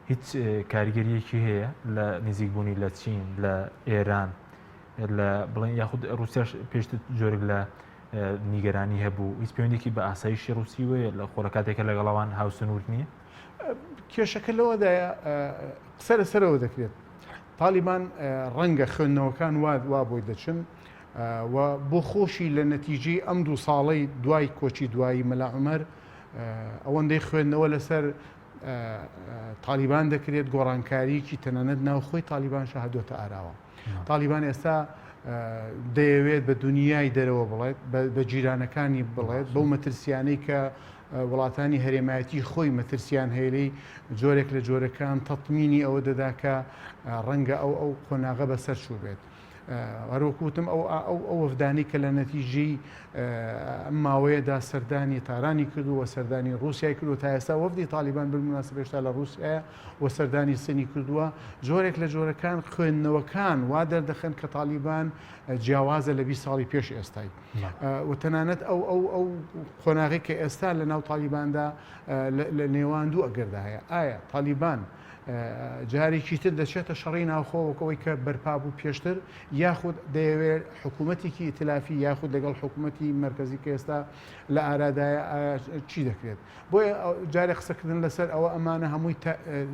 هیچ کاریگەریەکی هەیە لە نزیکبوونی لە چین، لە ئێران، لە بڵێن یاخود ڕووسیاش پێشتر جۆرێک لە نیگەرانی هەبوو هیچ پەیوەندێکی بە ئاسایشی ڕووسیوەیە لە خۆ لە کاتێکە لەگەڵ ئەوان هاوسنوور نییە؟ کێشەکە لەوەدایە قسە لەسەرەوە دەکرێت تالیبان ڕەنگە خوێندنەوەکان وا وا بۆی دەچن و بۆ خۆشی لە نەتیجەی ئەم دوو ساڵەی دوای کۆچی دوایی مەلا عومەر ئەوەندەی خوێندنەوە لەسەر تالیبان دەکرێت گۆڕانکاریی تەنانەت ناوخۆی تالیبان شەهدۆتە ئاراوە. تالیبان ئێستا دەیەوێت بە دنیای دەرەوە بڵێت بە جیرانەکانی بڵێت بەو مەترسیانەی کە وڵاتانی هەرێمایەتی خۆی مەترسیان هەیە لێی جۆرێک لە جۆرەکان تەتمینی ئەوە دەدا کە ڕەنگە ئەو ئەو قۆناغە بەسەر چوو بێت. هەروەکو وتم ئەو ئەو ئەو وەفدانەی کە لە نەتیجەی ئەم ماوەیەدا سەردانی تارانی کردووە سەردانی ڕووسیای کردووە تا ئێستا وەفدی تالیبان بالمناسبە هێشتا لە ڕووسیایە و سەردانی سینی کردووە جۆرێک لە جۆرەکان خوێندنەوەکان وا دەردەخەن کە تالیبان جیاوازە لە 20 ساڵی پێش ئێستای و تەنانەت ئەو ئەو ئەو قۆناغی کە ئێستا لە ناو تالیباندا لە نێوان دوو ئەگەردا هەیە ئایا تالیبان جارێکی تر دەچێتە شەڕی ناوخۆ وەکەوەی کە بەرپا بوو پێشتر یاخود دەیەوێت حکوومەتێکی ئیتلافی یاخود لەگەڵ حکوومەتی مەرکەزی کە ئێستا لە ئارادایە ئایا چی دەکرێت بۆیە جارێ قسەکردن لەسەر ئەوە ئەمانە هەمووی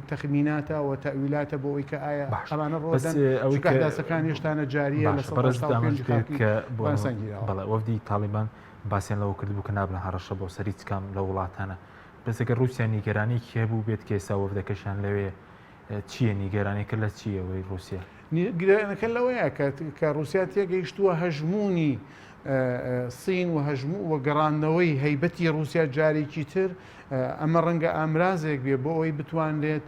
تەخمیناتە و تەویلاتە بۆ ئەوەی کە ئایا ئەمانە ڕۆدەن ئەوەی چونکە ئەحداسەکان هێشتا نەجاریە لە باشە بەڕێز 185 دامەزرێت خاکی کە بۆ ئەفغانستان گیراوە. بەڵێ وەفدی تاڵیبان باسیان لەوە کردبوو کە نابنە هەڕەشە بۆ سەر هیچ کام لەو وڵاتانە بەس ئەگەر ڕووسیا نیگەرانیەکی هەبوو بێت کە ئێستا وەفدەکەشیان لەوێ چییە نیگەرانیەکە لە چییە ئەوەی ڕووسیا؟ نیگەرانەکە لەوەیە کە کە ڕووسیا تێگەیشتووە هەژموونی سین و هەژموو و گەڕاندنەوەی هەیبەتی ڕووسیا جارێکی تر ئەمە ڕەنگە ئامرازێک بێ بۆ ئەوەی بتوانرێت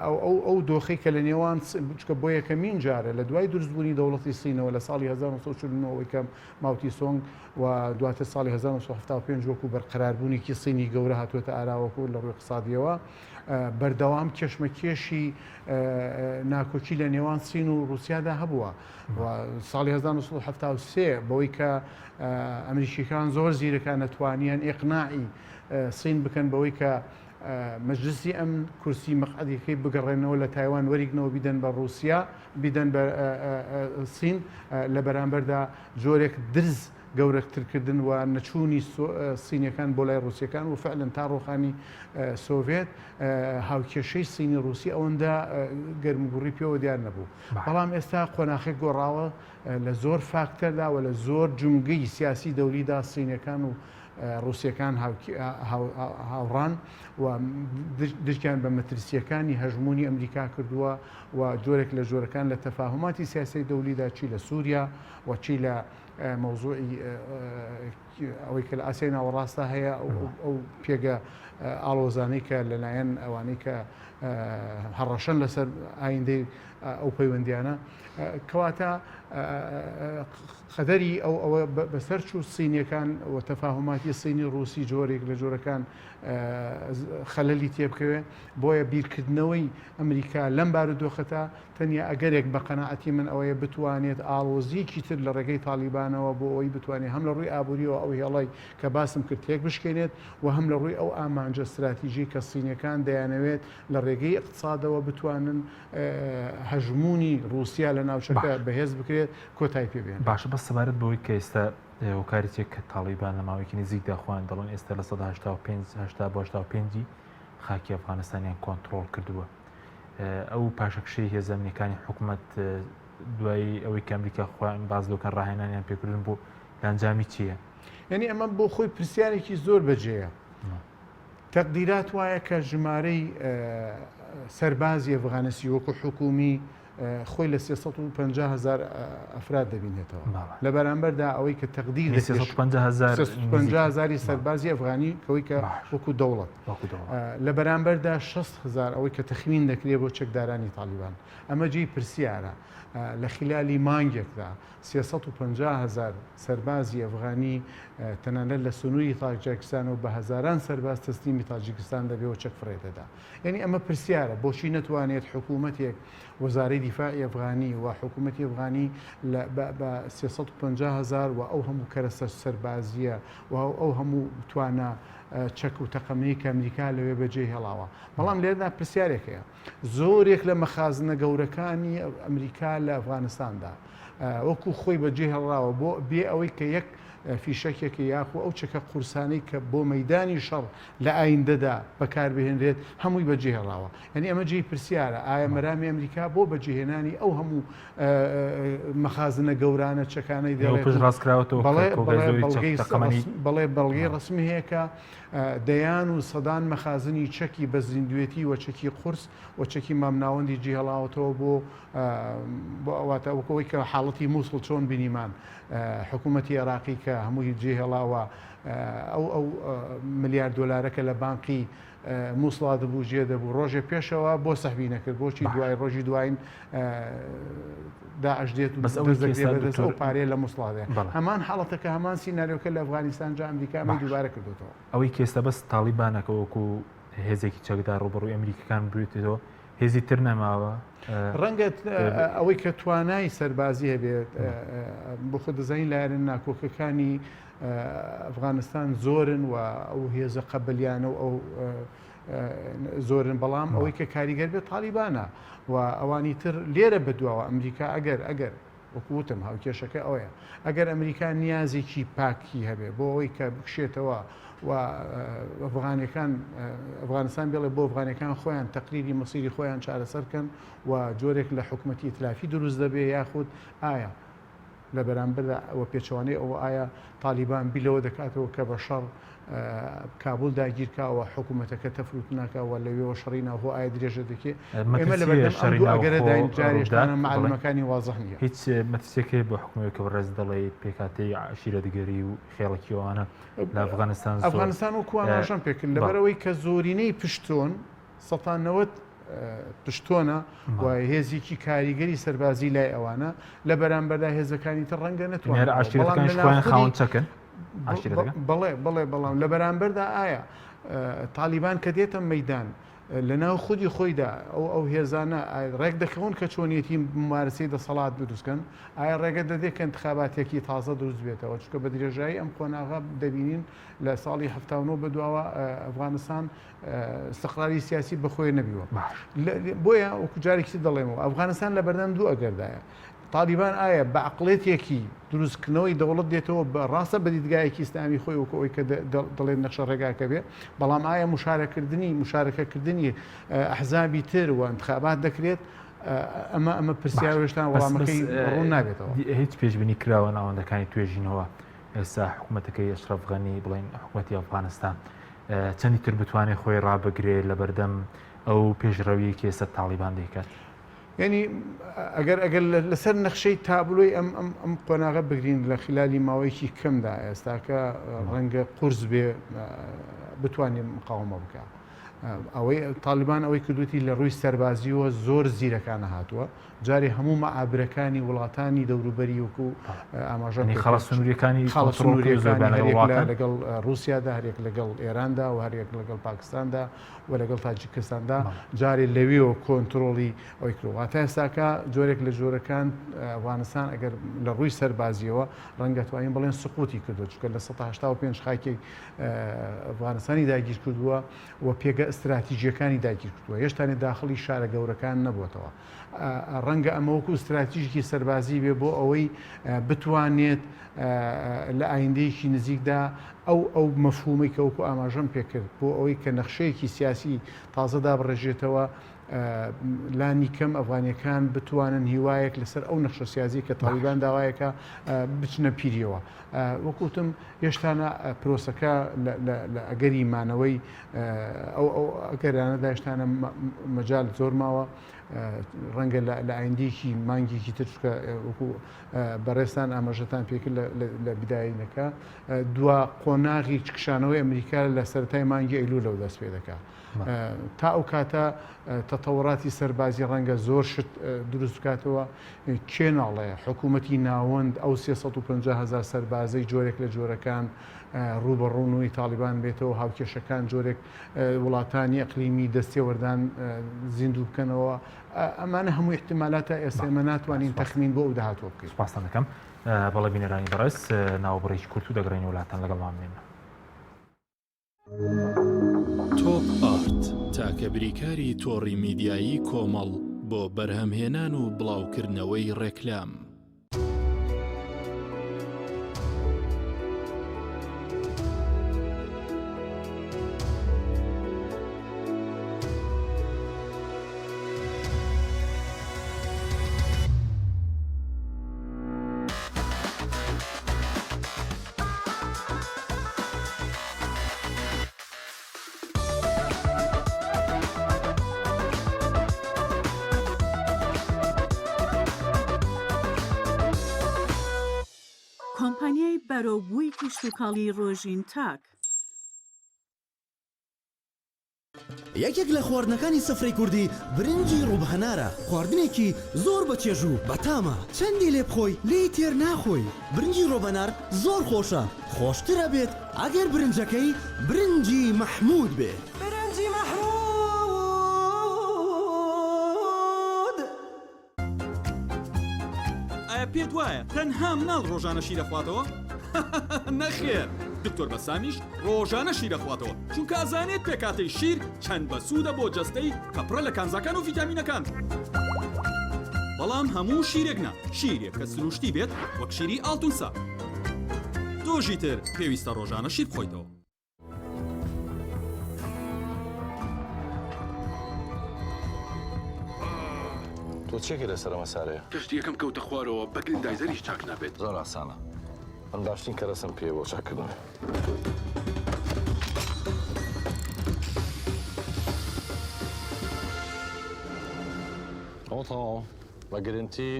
ئەو ئەو ئەو دۆخی کە لە نێوان چکە بۆ یەکەمین جارە لە دوای دروستبوونی دەوڵەتی سینەوە لە ساڵی 1949 کە ماوتی سۆنگ و دواتر ساڵی 1975 وەکو بەرقەراربوونێکی سینی گەورە هاتووەتە ئاراوەکو لە ڕووی اقتصادیەوە بەردەوام کێشمەکێشی ناکۆکی لە نێوان سین و ڕووسیادا هەبووە و ساڵی 1973 بەوەی کە ئەمریکیەکان زۆر زیرەکانە توانیان ئیقناعی سین بکەن بەوەی کە مەجلسی ئەم کورسی مەقعەدیەکەی بگەڕێنەوە لە تایوان وەریگنەوە بیدەن بە ڕووسیا بیدەن بە سین لە بەرامبەردا جۆرێک درز گەورەترکردن و نەچوونی سینیەکان بۆ لای ڕووسیەکان و فعلەن تا ڕۆخانی سۆڤێت هاوکێشەی سینی ڕووسی ئەوەندە گەرموگوڕی پێوە دیار نەبوو. بەڵام ئێستا قۆناخێک گۆڕاوە لە زۆر فاکتەردا و لە زۆر جومگەی سیاسی دەولیدا سینەکان و ڕووسیەکان هاوڕان و درکیان بە مەترسیەکانی هەژموونی ئەمریکا کردووە و جۆرێک لە جۆرەکان لە تەفاهوماتی سیاسی دەولیدا چی لە سووریا و چی لە مەوزوعی ئەوەی کە لە ئاسیای ناوەڕاستدا هەیە ئەو پێگە ئاڵۆزانەی کە لەلایەن ئەوانەی کە هەڕەشەن لەسەر ئایندەی ئەو پەیوەندیانە کەواتە قەدەری ئەو ئەوە بەسەر چوو سینیەکان و تەفاهماتی سینی ڕوسی جۆرێک لە جۆرەکان خەلەلی تێبکەوێ بۆیە بیرکردنەوەی ئەمریکا لەم بارودۆخەتا تەنیا ئەگەرێک بە قەناعەتی من ئەوەیە بتوانێت ئاڵۆزییەکی تر لە ڕێگەی تاڵیبانەوە بۆ ئەوەی بتوانێت هەم لە ڕووی ئابوورییەوە ئەو هێڵەی کە باسم کرد تێکبشکێنێت و هەم لە ڕووی ئەو ئامانجە ستراتیژیەی کە سینیەکان دەیانەوێت لە ڕێگەی ئیقتسادەوە بتوانن هەژموونی ڕووسیا لە ناوچەکە باشە. بەهێز بکرێت کۆتای پێ بهێنرێت. باشە بەس سەبارەت بەوەی کە ئێستا هۆکاری چیە کە تاڵیبان لە ماوەیەکی نزیکدا خۆیان دەڵێن ئێستا 85% 80 بۆ 85 ی خاکی ئەفغانستانیان کۆنتڕۆڵ کردووە ئەو پاشەکشەی هێزە ئەمنیەکانی حکومەت دوای ئەوەی کە ئەمریکا خۆیان باز لەوکەن ڕاهێنانیان پێکردن بۆ لە ئەنجامی چییە؟ یعنی ئەمە بۆ خۆی پرسیارێکی زۆر بەجێیە تەقدیرات وایە کە ژمارەی سەربازی ئەفغانستی وەکو حکومی خۆی لە 350 هزار ئەفراد دەبینێتەوە لە بەرامبەردا ئەوەی کە تەقدیر 350 هزاری سەربازی ئەفغانی کەوەی کە وەکو دەوڵەت لە بەرامبەردا 60 هزار ئەوەی کە تەخمین دەکرێت بۆ چەکدارانی تالیبان ئەمە جێی پرسیارە لە خلالی مانگێکدا 350 هزار سەربازی ئەفغانی تەنانەت لە سنووری تاجیکستانەوە بە هەزاران سەرباز تەسلیمی تاجیکستان دەبێ و چەک فڕێ دەدا یعنی ئەمە پرسیارە بۆچی نەتوانێت حکوومەتێک وەزارەی دیفاعی ئەفغانی و حکوومەتی ئەفغانی لە بە 350 هزار و ئەو هەموو کەرەسە سەربازیە و ئەو هەموو توانا چەک و تەقەمەنی کە ئەمریکا لەوێ بەجێ هێڵاوە بەڵام لێرەدا پرسیارێک هەیە زۆرێک لە مەخازنە گەورەکانی ئەمریکا لە ئەفغانستاندا وەکو خۆی بەجێ هێڵراوە بۆ بێ ئەوەی کە یەک فیشەکێکە یاخو ئەو چەکە قورسانەی کە بۆ مەیدانی شەڕ لە ئایندەدا بەکاربهێنرێت هەمووی بەجێهێڵاوە. یانی ئەمە جێی پرسیارە ئایا مەرامی ئەمریکا بۆ بەجێهێنانی ئەو هەموو مەخازنە گەورانە چەکانەی دێڵێت پشت ڕاست کراوەتەوە بەڵێ بەڵگەی بەڵێ بەڵگەی ڕەسمی هەیە کە دەیان و سەدان مەخازنی چەکی بە زیندوێتی و چەکی قورس و چەکی مامناوەندی جێهێڵاوەتەوە بۆ بۆ ئەواتە وەکەوەی کە حاڵەتی مووسڵ چۆن بینیمان حکوومەتی عێراقی کە هەمووی جێهێڵاوە ئەو ئەو ملیار دۆلارە کە لە بانقی موسڵا دەبوو جێ دەبوو ڕۆژێ پێشەوە بۆ سەحبی نەکرد بۆچی دوای ڕۆژی دوایین داعش دێت و بەس ئەوەی دەست دەگرێت کە بە دەست ئەو دکتۆر پارەیە لە موسڵا دێ بەڵێ. هەمان حاڵەتەکە هەمان سیناریۆکە لە ئەفغانستان جا ئەمریکا ئەمەی باش. دووبارە کردوتەوە. ئەوەی کە ئێستا بەس تاڵیبانە کە وەکو هێزێکی چەکدار ڕووبەڕووی ئەمریکەکان بووێتەوە هێزی تر نەماوە ڕەنگە ئەوەی کە توانای سەربازی هەبێت بۆ خۆ دەزانین لایەنە ناکۆکەکانی ئەفغانستان زۆرن و ئەو هێزە قەبلیانە و ئەو زۆرن بەڵام ئەوەی کە کاریگەر بێت تالیبانە و ئەوانی تر لێرە بەدواوە ئەمریکا ئەگەر ئەگەر وەکوتم هاوکێشەکە ئەوەیە ئەگەر ئەمریکا نیازێکی پاکی هەبێ بۆ ئەوەی کە بکشێتەوە و ئەفغانەکان ئەفغانستان بێڵێ بۆ ئەفغانەکان خۆیان تەقریری مەسیری خۆیان چارەسەر بکەن و جۆرێک لە حکوومەتی ئیتلافی دروست دەبێ یاخود ئایا لە بەرامبەردا و پێچەوانەی ئەوە ئایا تالیبان بیر لەوە دەکاتەوە کە بە شەڕ کابول داگیرکا و حکوومەتەکە تەفروتناکا و لەوێوە شەڕی ناوخۆ ئایا درێژە دەکێ؟ ئێمە لە بەردەم ئەم دوو ئەگەرەداین جارێ هێشتانە مەعلومەکانی وازح نییە. هیچ مەترسیەک هەیە بۆ حکومەوەی کە بەڕێز دەڵێی پێکهاتەی عەشیرەتگەری و خێڵەکی ئەوانە لە ئەفغانستان زۆر ئەفغانستان وەکوو ئاماژەم پێکرد لەبەرئەوەی کە زۆرینەی پشتۆن سەتا 90 پشتۆنە و هێزێکی کاریگەری سەربازی لای ئەوانە لە بەرامبەردا هێزەکانی تر ڕەنگە نەتوانن خاوەن چەکن بەڵێ بەڵێ بەڵام لە بەرامبەردا ئایا تالیبان کە دێتە مەدان لە ناو خودی خۆیدا ئەو ئەو هێزانە ڕێک دەکەون کە چۆنیەتی ممارسی دەسەڵات دروستکەن ئایا ڕێگە دەدێت کە انتخاباتێکی تازە دروست بێتەوە چونکە بە درێژایی ئەم قۆناغە دەبینین لە ساڵی 79 بەدواوە ئەفغانستان ئیستقراری سیاسی بەخۆی نەبیوە بۆیە وەکو جارێکی دەڵێمەوە ئەفغانستان لە بەردەم دوو ئەگەردایە تالیبان ئایا بە عقلێتێکی دروستکردنەوەی دەوڵەت دێتەوە بە ڕاستە بە دیدگایەکی ئیسلامی خۆی وەکو ئەوی کە دەڵێن نەخشە ڕێگاکە بێ بەڵام ئایا مشارەکردنی مشارەکەکردنی ئەحزابی تر و انتخابات دەکرێت ئەمە ئەمە پرسیار هێشتا وەڵامەکەی ڕوون نابێتەوە هیچ پێشبینی کراوە ناوەندەکانی توێژینەوە ئێستا حکوومەتەکەی ئەشرەف غەنی بڵێن حکوومەتی ئەفغانستان چەندی تر بتوانێت خۆی ڕابگرێ لەبەردەم ئەو پێشڕەویەی کە ئێستا تاڵیبان دەیکات؟ یعنی ئەگەر ئەگەر لەسەر نەخشەی تابلۆی ئەم ئەم ئەم قۆناغە بگرین لە خلالی ماوەیەکی کەمدا ئێستاکە ڕەنگە قورس بێ بتوانێت مقاومە بکە ئەوەی تاالبان ئەوەی کردوتی لە ڕووی سەربازیەوە زۆر زیرەکانە هاتووە جارێ هەموو مەعابرەکانی وڵاتانی دەوروبەری وەکو ئاماژەم پێ خاڵە سنووریەکانی خاڵە سنووریەکانی هەریەک لە لەگەڵ ڕووسیادا هەریەک لەگەڵ ئێراندا و هەریەک لەگەڵ پاکستاندا و لەگەڵ تاجیکستاندا جارێ لەوێوە کۆنترۆڵی ئەوەی کردووە واتە ئێستاکە جۆرێک لە جۆرەکان ئەفغانستان ئەگەر لە ڕووی سەربازیەوە ڕەنگە توانین بڵێن سقوتی کردووە چونکە لە 185 خاکی ئەفغانستانی داگیر کردووە و پێگە ئیستراتیژیەکانی داگیر کردووە هێشتانێ داخڵی شارە گەورەکان نەبووەتەوە ڕەنگە ئەمە وەکو ستراتیژێکی سەربازی بێ بۆ ئەوەی بتوانێت لە ئایندەیەکی نزیکدا ئەو ئەو مەفهومەی کە وەکو ئاماژەم پێکرد بۆ ئەوەی کە نەخشەیەکی سیاسی تازە دابڕێژێتەوە لانی کەم ئەفغانیەکان بتوانن هیوایەک لەسەر ئەو نەخشە سیاسی کە تاڵیبان داوایەکە بچنە پیریەوە وەکوتم هێشتانە پرۆسەکە لە ئەگەری مانەوەی ئەو ئەو ئەگەرانەدا هێشتانە مەجال زۆر ماوە ڕەنگە لە ئایندەیەکی مانگێکی تر چکە وەکو بەڕێزتان ئاماژەتان پێکرد لە بداینەکە دوا قۆناغی کشانەوەی ئەمریکا لە سەرەتای مانگی ئەیلولەوە دەست پێ دەکات تا ئەو کاتە تەتەوراتی سەربازی ڕەنگە زۆر شت دروست بکاتەوە کێ ناڵێ حکوومەتی ناوەند ئەو 350 هزار سەربازەی جۆرێک لە جۆرەکان ڕووبەڕوونەوەی تاڵیبان بێتەوە، هاوکێشەکان جۆرێک وڵاتانی ئەقلیمی دەستێوەردان زیندوو بکەنەوە، ئەمانە هەموو ئیحتیمالاتە ئێستا ئێمە ناتوانین تەخمین بۆ ئەو داهاتووە بکەین. سوپاستان دەکەم. بەڵێ بینەرانی بەڕێز، ناوبڕێکی کورت و دەگەڕێینەوە لاتان لەگەڵمان بمێننەوە. تۆپ ئارت، تاکە بریکاری تۆڕی میدیایی کۆمەڵ بۆ بەرهەمهێنان و بڵاوکردنەوەی ڕێکلام. بەرەوبووی کشتوکاڵی ڕۆژین تاک. یەکێک لە خواردنەکانی سفرەی کوردی برنجی ڕوب هەنارە، خواردنێکی زۆر بە چێژ و بەتامە، چەندی لێ بخۆی لێی تێر ناخۆی، برنجی ڕۆبەنار زۆر خۆشە، خۆشتر ئەبێت ئەگەر برنجەکەی برنجی مەحمود بێ. برنجی مەحمود. ئایا پێت وایە تەنها مناڵ ڕۆژانە شیر ئەخواتەوە؟ نەخێر دکتۆر بەسامیش ڕۆژانە شیر ئەخواتەوە چونکە ئەزانێت پێکهاتەی شیر چەند بەسوودە بۆ جەستەی کە پڕە لە کانزاکان و ڤیتامینەکان بەڵام هەموو شیرێک نا شیرێک کە سروشتی بێت وەک شیری ئاڵتونسا تۆژی تر پێویستە ڕۆژانە شیر بخۆیتەوە. تۆ چێکە لەسەر ئەمە سارەیە؟ کەشتییەکەم کەوتە خوارەوە بە گرندایزەریش چاک نابێت. زۆر ئاسانە من باشترین کەرەسەم پێیە بۆ چاککردنەوەی. ئەوە تەواو بە گرنتی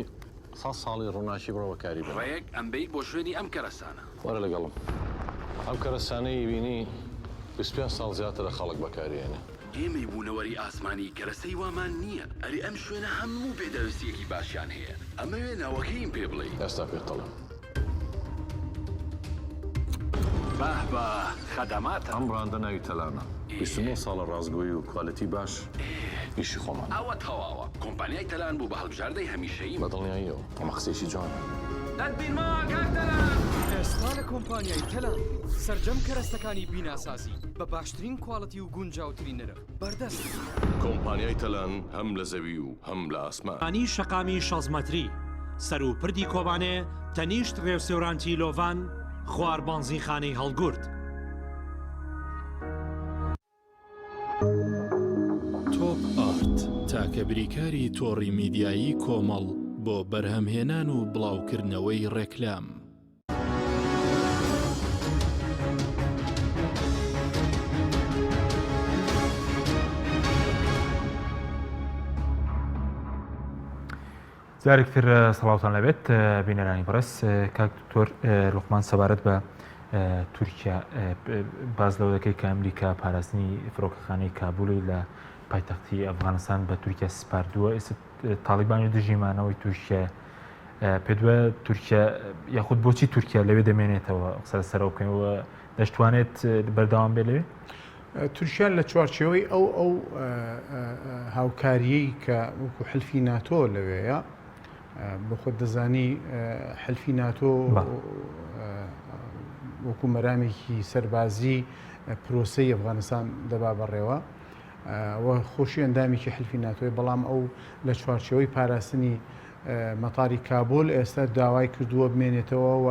سەد ساڵی ڕووناکی بڕۆ بەکاری بێنە. ڕێک ئەمبەیت بۆ شوێنی ئەم کەرەسانە. وەرە لەگەڵم. ئەم کەرەسانەی بینی 25 ساڵ زیاترە خەڵک بەکاری ئێنێ. ئێمەی بوونەوەری ئاسمانی کەرەسەی وامان نییە. ئەرێ ئەم شوێنە هەموو پێداویستییەکی باشیان هەیە. ئەمەوێ ناوەکەیم پێ بڵێی. ئێستا پێت دەڵێم. باه باه خەدەماتە. ئەم بڕاندە ناوی تەلانە. 29 ساڵە ڕاستگۆیی و کوالێتی باش ئیشی خۆمانە. ئەوە تەواوە. کۆمپانیای تەلان بوو بە هەڵبژاردەی هەمیشەییم. بە دڵنیاییەوە ئەمە قسەیەکی جوانە. دەتبینمەوە کاک تەلان. ئێستا لە کۆمپانیای تەلان سەرجەم کەرەستەکانی بیناسازی بە باشترین کواڵتی و گونجاوترین نرخ بەردەستن. کۆمپانیای تەلان هەم لە زەوی و هەم لە ئاسمان. خانی شەقامی شەست مەتری، سەروو پردی کۆبانێ، تەنیشت رێوسێورانتی لۆڤان، خوار بانزینخانەی هەڵگورد. تۆپ ئارت، تاکە بریکاری تۆڕی میدیایی کۆمەڵ بۆ بەرهەمهێنان و بڵاوکردنەوەی ڕێکلام. جارێک تر سڵاوتان لەبێت بینەرانی بەڕێز کاک دکتۆر لوقمان سەبارەت بە تورکیا باز لەوە دەکەی کە ئەمریکا پاراستنی فڕۆکەخانەی کابولی لە پایتەختی ئەفغانستان بە تورکیا سپاردووە ئێستا تاڵیبانی دژی مانەوەی تورکیا پێت وایە تورکیا یاخود بۆچی تورکیا لەوێ دەمێنێتەوە قسە لەسەرەوە بکەین دەشتوانێت بەردەوام بێ لەوێ؟ تورکیا لە چوارچێوەی ئەو ئەو هاوکارییەی کە وەکو حلفی ناتۆ لەوێیە بۆ خۆت دەزانی حلفی ناتۆ وەکو مەرامێکی سەربازی پرۆسەی ئەفغانستان دەبا بەڕێوە و خۆشی ئەندامێکی حلفی ناتۆی بەڵام ئەو لە چوارچێوەی پاراستنی مەتاری کابول ئێستا داوای کردووە بمێنێتەوە و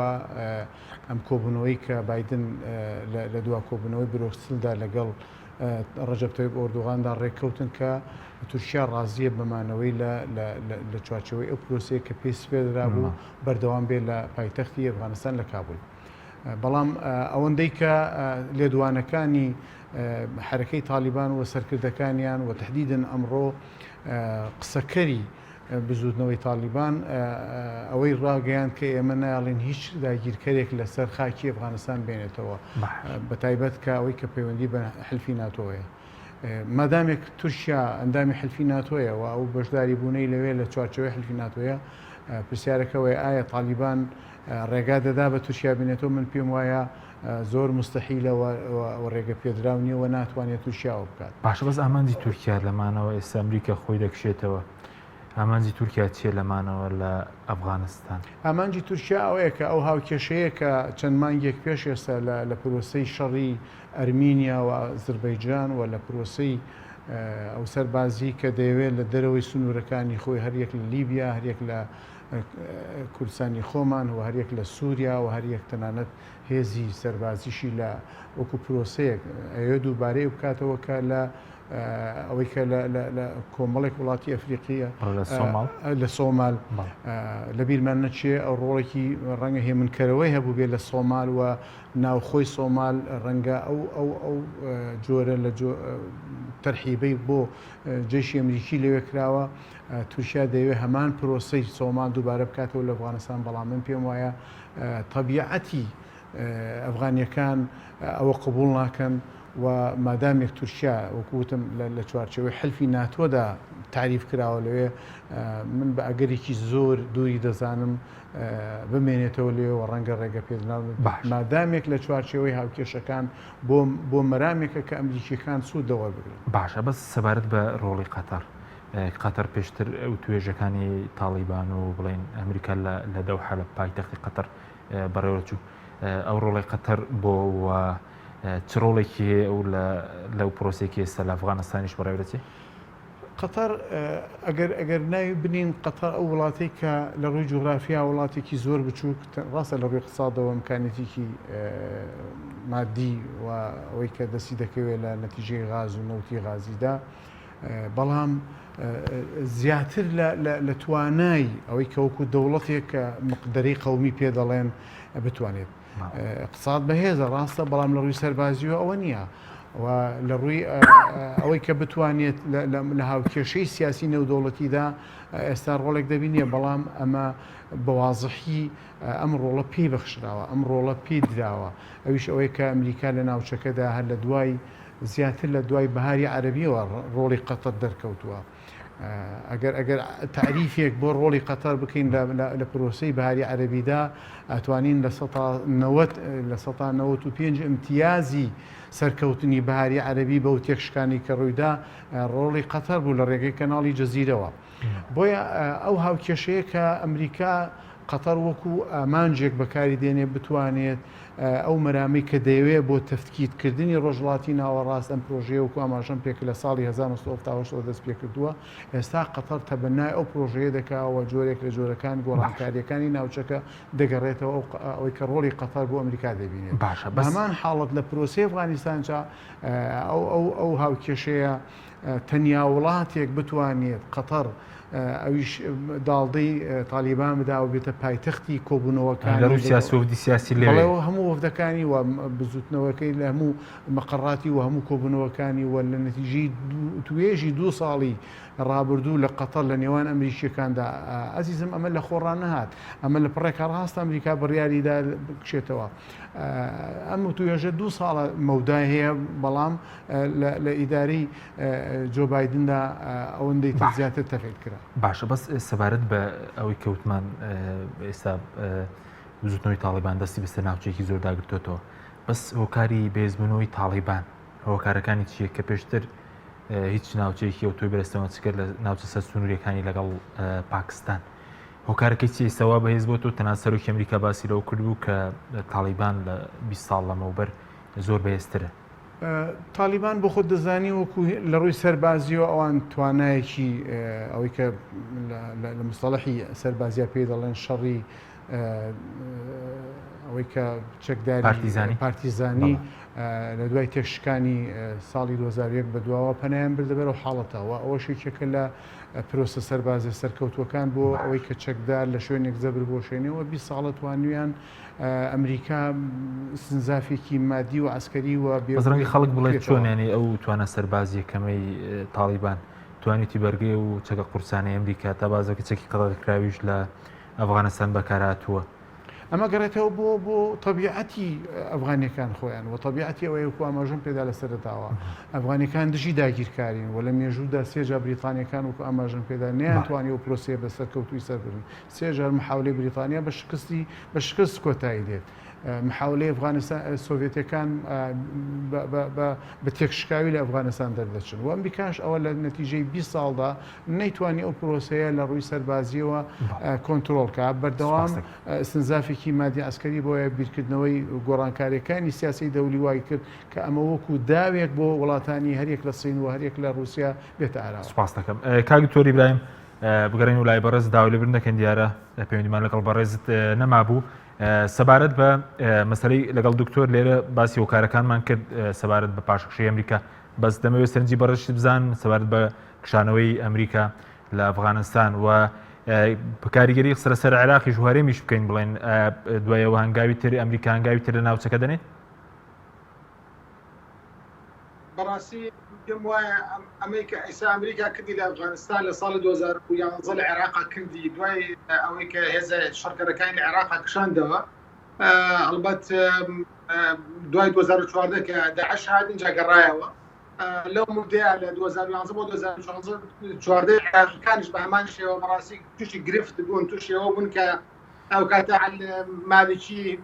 ئەم کۆبوونەوەی کە بایدن لە دوا کۆبوونەوەی برۆکسلدا لەگەڵ ڕەجەب تەیب ئۆردوغاندا ڕێککەوتن کە تورکیا ڕازییە بە مانەوەی لە چوارچێوەی ئەو پرۆسەیە کە پێی سپێردرابوو بەردەوام بێت لە پایتەختی ئەفغانستان لە کابول. بەڵام ئەوەندەی کە لێدوانەکانی حەرەکەی تالیبان و سەرکردەکانیان و تەحدیدن ئەمڕۆ قسەکەری بزووتنەوەی تاڵیبان ئەوەی ڕاگەیاند کە ئێمە نایەڵین هیچ داگیرکەرێک لەسەر خاکی ئەفغانستان بێنێتەوە بەتایبەت کە ئەوەی کە پەیوەندی بە حلفی ناتۆیە. مادامێک تورکیا ئەندامی حلفی ناتۆیە و ئەو بەشداری بوونەی لەوێ لە چوارچێوەی حلفی ناتۆیە پرسیارەکە ئەوەیە ئایا تاڵیبان ڕێگا دەدا بە تورکیا بێنێتەوە من پێم وایە زۆر مستحیلە و ڕێگە پێدراو نییە و ناتوانێت تورکیا ئەوە بکات. باشە بەس ئامانجی تورکیا لە مانەوە ئێستا ئەمریکا خۆی دەکشێتەوە ئامانجی تورکیا چیە لە مانەوە لە ئەفغانستان؟ ئامانجی تورکیا ئەوەیە کە ئەو هاوکێشەیە کە چەند مانگێک پێش ئێستا لە لە پرۆسەی شەڕی ئەرمینیا و ئازربەیجان و لە پرۆسەی ئەو سەربازی کە دەیەوێت لە دەرەوەی سنوورەکانی خۆی هەریەک لە لیبیا هەریەک لە کوردستانی خۆمان و هەریەک لە سووریا و هەریەک تەنانەت هێزی سەربازیشی لە وەکو پرۆسەیەک ئەیەوێت دووبارەی بکاتەوە کە لە ئەوەی کە لە کۆمەڵێک وڵاتی ئەفریقیە لە سۆمال لە بیرمان نەچێ ئەو ڕۆڵێکی ڕەنگە هێمنکەرەوەی هەبوو بێ لە سۆمال و ناوخۆی سۆمال ڕەنگە ئەو ئەو ئەو جۆرە لە تەرحیبەی بۆ جەیشی ئەمریکی لەوێ کراوە تورکیا دەیەوێت هەمان پرۆسەی سۆمال دووبارە بکاتەوە لە ئەفغانستان بەڵام من پێم وایە تەبیعەتی. ئەفغانیەکان ئەوە قبوڵ ناکەن و مادامێک تورکیا وەکو وتم لە چوارچێوەی حلفی ناتۆدا تاریف کراوە لەوێ من بە ئەگەرێکی زۆر دووری دەزانم بمێنێتەوە لێ و ڕەنگە ڕێگە پێدراو مادامێک لە چوارچێوەی هاوکێشەکان بۆ بۆ مەرامێکە کە ئەمریکیەکان سوود لەوەربگرن. باشە بەس سەبارەت بە ڕۆڵی قەتەر قەتەر پێشتر وتوێژەکانی تاڵیبان و بڵێن ئەمریکا لە دەوحە لە پایتەختی قەتەر بەڕێوەچوو ئەو ڕۆڵی قەتەر بۆ چ ڕۆڵێکی هەیە ئەو لەو پرۆسێکی ئێستا لە ئەفغانستانیش بەڕێوەدەچێت؟ قەتەر ئەگەر ئەگەر ناوی بنین قەتەر ئەو وڵاتەی کە لە ڕووی جوگرافیا وڵاتێکی زۆر بچووک ڕاستە لە ڕووی اقتصادەوە ئیمکانیەتێکی مادی و ئەوەی کە دەستی دەکەوێت لە نەتیجەی غاز و نەوتی غازیدا بەڵام زیاتر لە توانای ئەوەی کە وەکو دەوڵەتێک کە مقدەرەی قەومی پێ دەڵێن بتوانێت اقتصاد بەهێزە ڕاستە بەڵام لە ڕووی سەربازیەوە ئەوە نییە و لە ڕووی ئەوەی کە بتوانێت لە هاوکێشەی سیاسی نێودەوڵەتیدا ئێستا ڕۆڵێک دەبینێ بەڵام ئەمە بەوازحی ئەم ڕۆڵە پێی بەخشراوە ئەم ڕۆڵە پێی دراوە ئەویش ئەوەی کە ئەمریکا لە ناوچەکەدا هەر لە دوای زیاتر لە دوای بەهاری عەرەبیەوە ڕۆڵی قەتەر دەرکەوتووە. ئەگەر ئەگەر تاریفێک بۆ ڕۆڵی قەتەر بکەین لە پرۆسەی بەهاری عەرەبیدا ئەتوانین لە سەتا نەوەت لە سەتا نەوەت و پێنج ئیمتیازی سەرکەوتنی بەهاری عەرەبی بەو تێکشکانی کە ڕوویدا ڕۆڵی قەتەر بوو لە ڕێگەی کەناڵی جەزیرەوە. بۆیە ئەو هاوکێشەیە کە ئەمریکا قەتەر وەکو ئامانجێک بەکاری دێنێ بتوانێت ئەو مەرامەی کە دەیەوێت بۆ تەفتکیت کردنی ڕۆژهەڵاتی ناوەڕاست ئەم پرۆژەیە وەکو ئاماژەم پێکرد لە ساڵی 1970 ەوە دەست پێکردووە ئێستا قەتەر تەبەنای ئەو پرۆژەیە دەکا و جۆرێک لە جۆرەکان گۆڕانکارییەکانی ناوچەکە دەگەڕێتەوە ئەو ئەوەی کە ڕۆڵی قەتەر بۆ ئەمریکا دەبینێت باشە بە بەس هەمان حاڵەت لە پرۆسەی ئەفغانستانچا ئەو ئەو ئەو هاوکێشەیە تەنیا وڵاتێک بتوانێت، قەتەر، ئەویش داڵدەی تالیبان بدا و بێتە پایتەختی لە کۆبوونەوەکانی ڕووی سیاسی وەفدی سیاسی بەڵێ لەوێ. و هەموو وەفدەکانی و بزووتنەوەکەی لە هەموو مەقەڕاتی و هەموو کۆبوونەوەکانی و لە نەتیجەی توێژی دوو ساڵی ڕابردوو لە قەتەر لە نێوان ئەمریکییەکاندا ئەزیزم ئەمە لە خۆڕا نەهات ئەمە لە پڕێکا ڕاستە ئەمریکا بڕیاری دا بکشێتەوە ئەم وتوێژە دوو ساڵە مەودای هەیە بەڵام لە ئیدارەی جۆ بایدندا ئەوەندەی تر زیاتر تەفعیل کرا. باشە بەس سەبارەت بە ئەوەی کەوتمان ئێستا بزوتنەوەی تاڵیبان دەستی بەسەر ناوچەیەکی زۆر داگرتوێتەوە بەس هۆکاری بێزبوونەوەی تاڵیبان هۆکارەکانی چییە کە پێشتر هیچ ناوچەیەکی ئەو تۆی بەرەستەوە چکرد لە ناوچە سەر سنووریەکانی لەگەڵ پاکستان هۆکارەکەی چی ئێستا بەهێز بۆ تۆ تەنان سەرۆکی ئەمریکا باسی لەوە کردبوو کە تاڵیبان لە 20 ساڵ لەمەوبەر زۆر بەهێزترە تالیبان بۆ خۆت دەزانی وەکو لە ڕووی سەربازیەوە ئەوان توانایەکی ئەوەی کە لە مستەڵحی سەربازیە پێی دەڵێن شەڕی ئەوەی کە چەکداری پارتیزانی لە دوای تێکشکانی ساڵی 2001 بە دواوە پەنایان بردە بەرەو حاڵەتەوە ئەوەش یەکێکە لە پرۆسە سەربازە سەرکەوتوەکان بۆ ئەوەی کە چەکدار لە شوێنێک زەبر بۆشێنەوە 20 ساڵە توانیان ئەمریکا ئیستنزافێکی مادی و عەسکەری و بێ بەس ڕەنگە خەڵک بڵێت چۆن یانی ئەو توانا سەربازیە کەمەی تاڵیبان توانیوتی بەرگەی و چەکە قورسانەی ئەمریکا تا بازەکە چەکی قەدەغەکراویش لە ئەفغانستان بەکارهاتووە. ئەمە گەڕێتەوە بۆ بۆ تەبیعەتی ئەفغانیەکان خۆیان و تەبیعەتی ئەوەیە وەکو ئاماژەم پێدا لە سەرەتاوە ئەفغانیەکان دژی داگیرکارین و لە مێژوودا سێ جار بریتانیەکان وەکو ئاماژەم پێدا نەیانتوانی ئەو پرۆسەیە بە سەرکەوتووی سەر برن سێ جار محاولەی بریتانیا بە شکستی بە شکست کۆتایی دێت. محاولەی ئەفغانستان سۆڤێتەکان بە تێکشکاوی لە ئەفغانستان دەردەچن و ئەمریکاش ئەوە لە نەتیجەی 20 ساڵدا نەیتوانی ئەو پرۆسەیە لە ڕووی سەربازیەوە کۆنترۆڵ کا بەردەوام ئیستنزافێکی مادی عەسکەری بۆیە بیرکردنەوەی گۆڕانکاریەکانی سیاسی دەولی وای کرد کە ئەمە وەکو داوێک بۆ وڵاتانی هەریەک لە سین و هەریەک لە رووسیا بێتە ئاراوە. سوپاست دەکەم کاک دکتۆر ئیبراهیم. بگەڕێین و لای بەڕێز داوای لێبوردن دەکەین دیارە پەیوەندیمان لەگەڵ بەڕێزت نەمابوو سەبارەت بە مەسەلەی لەگەڵ دکتۆر لێرە باسی هۆکارەکانمان کرد سەبارەت بە پاشەکشەی ئەمریکا بەس دەمەوێت سەرنجی بەڕێزت بزان سەبارەت بە کشانەوەی ئەمریکا لە ئەفغانستان و کاریگەری قسە لەسەر عێراقیش و هەرێمیش بکەین بڵێن دوایەوە هەنگاوی تر ئەمریکا هەنگاوی تر لە ناوچەکە دەنێت بەڕاستی پێم وایە ئەمەی کە ئیسا ئەمریکا کردی لە ئەفغانستان لە ساڵی 2011 لە عێراقا کردی دوای ئەوەی کە هێزە شەڕکەرەکانی لە عێراقا کشاندەوە. ئەڵبەت دوای 2014 کە داعش هات اینجا گەڕایەوە لەو مدەیە لە 2011 بۆ 2014 عێراقیەکانیش بە هەمان شێوە بەڕاستی تووشی گرفت بوون تووشیەوە بوون کە ئەو کاتە مالکی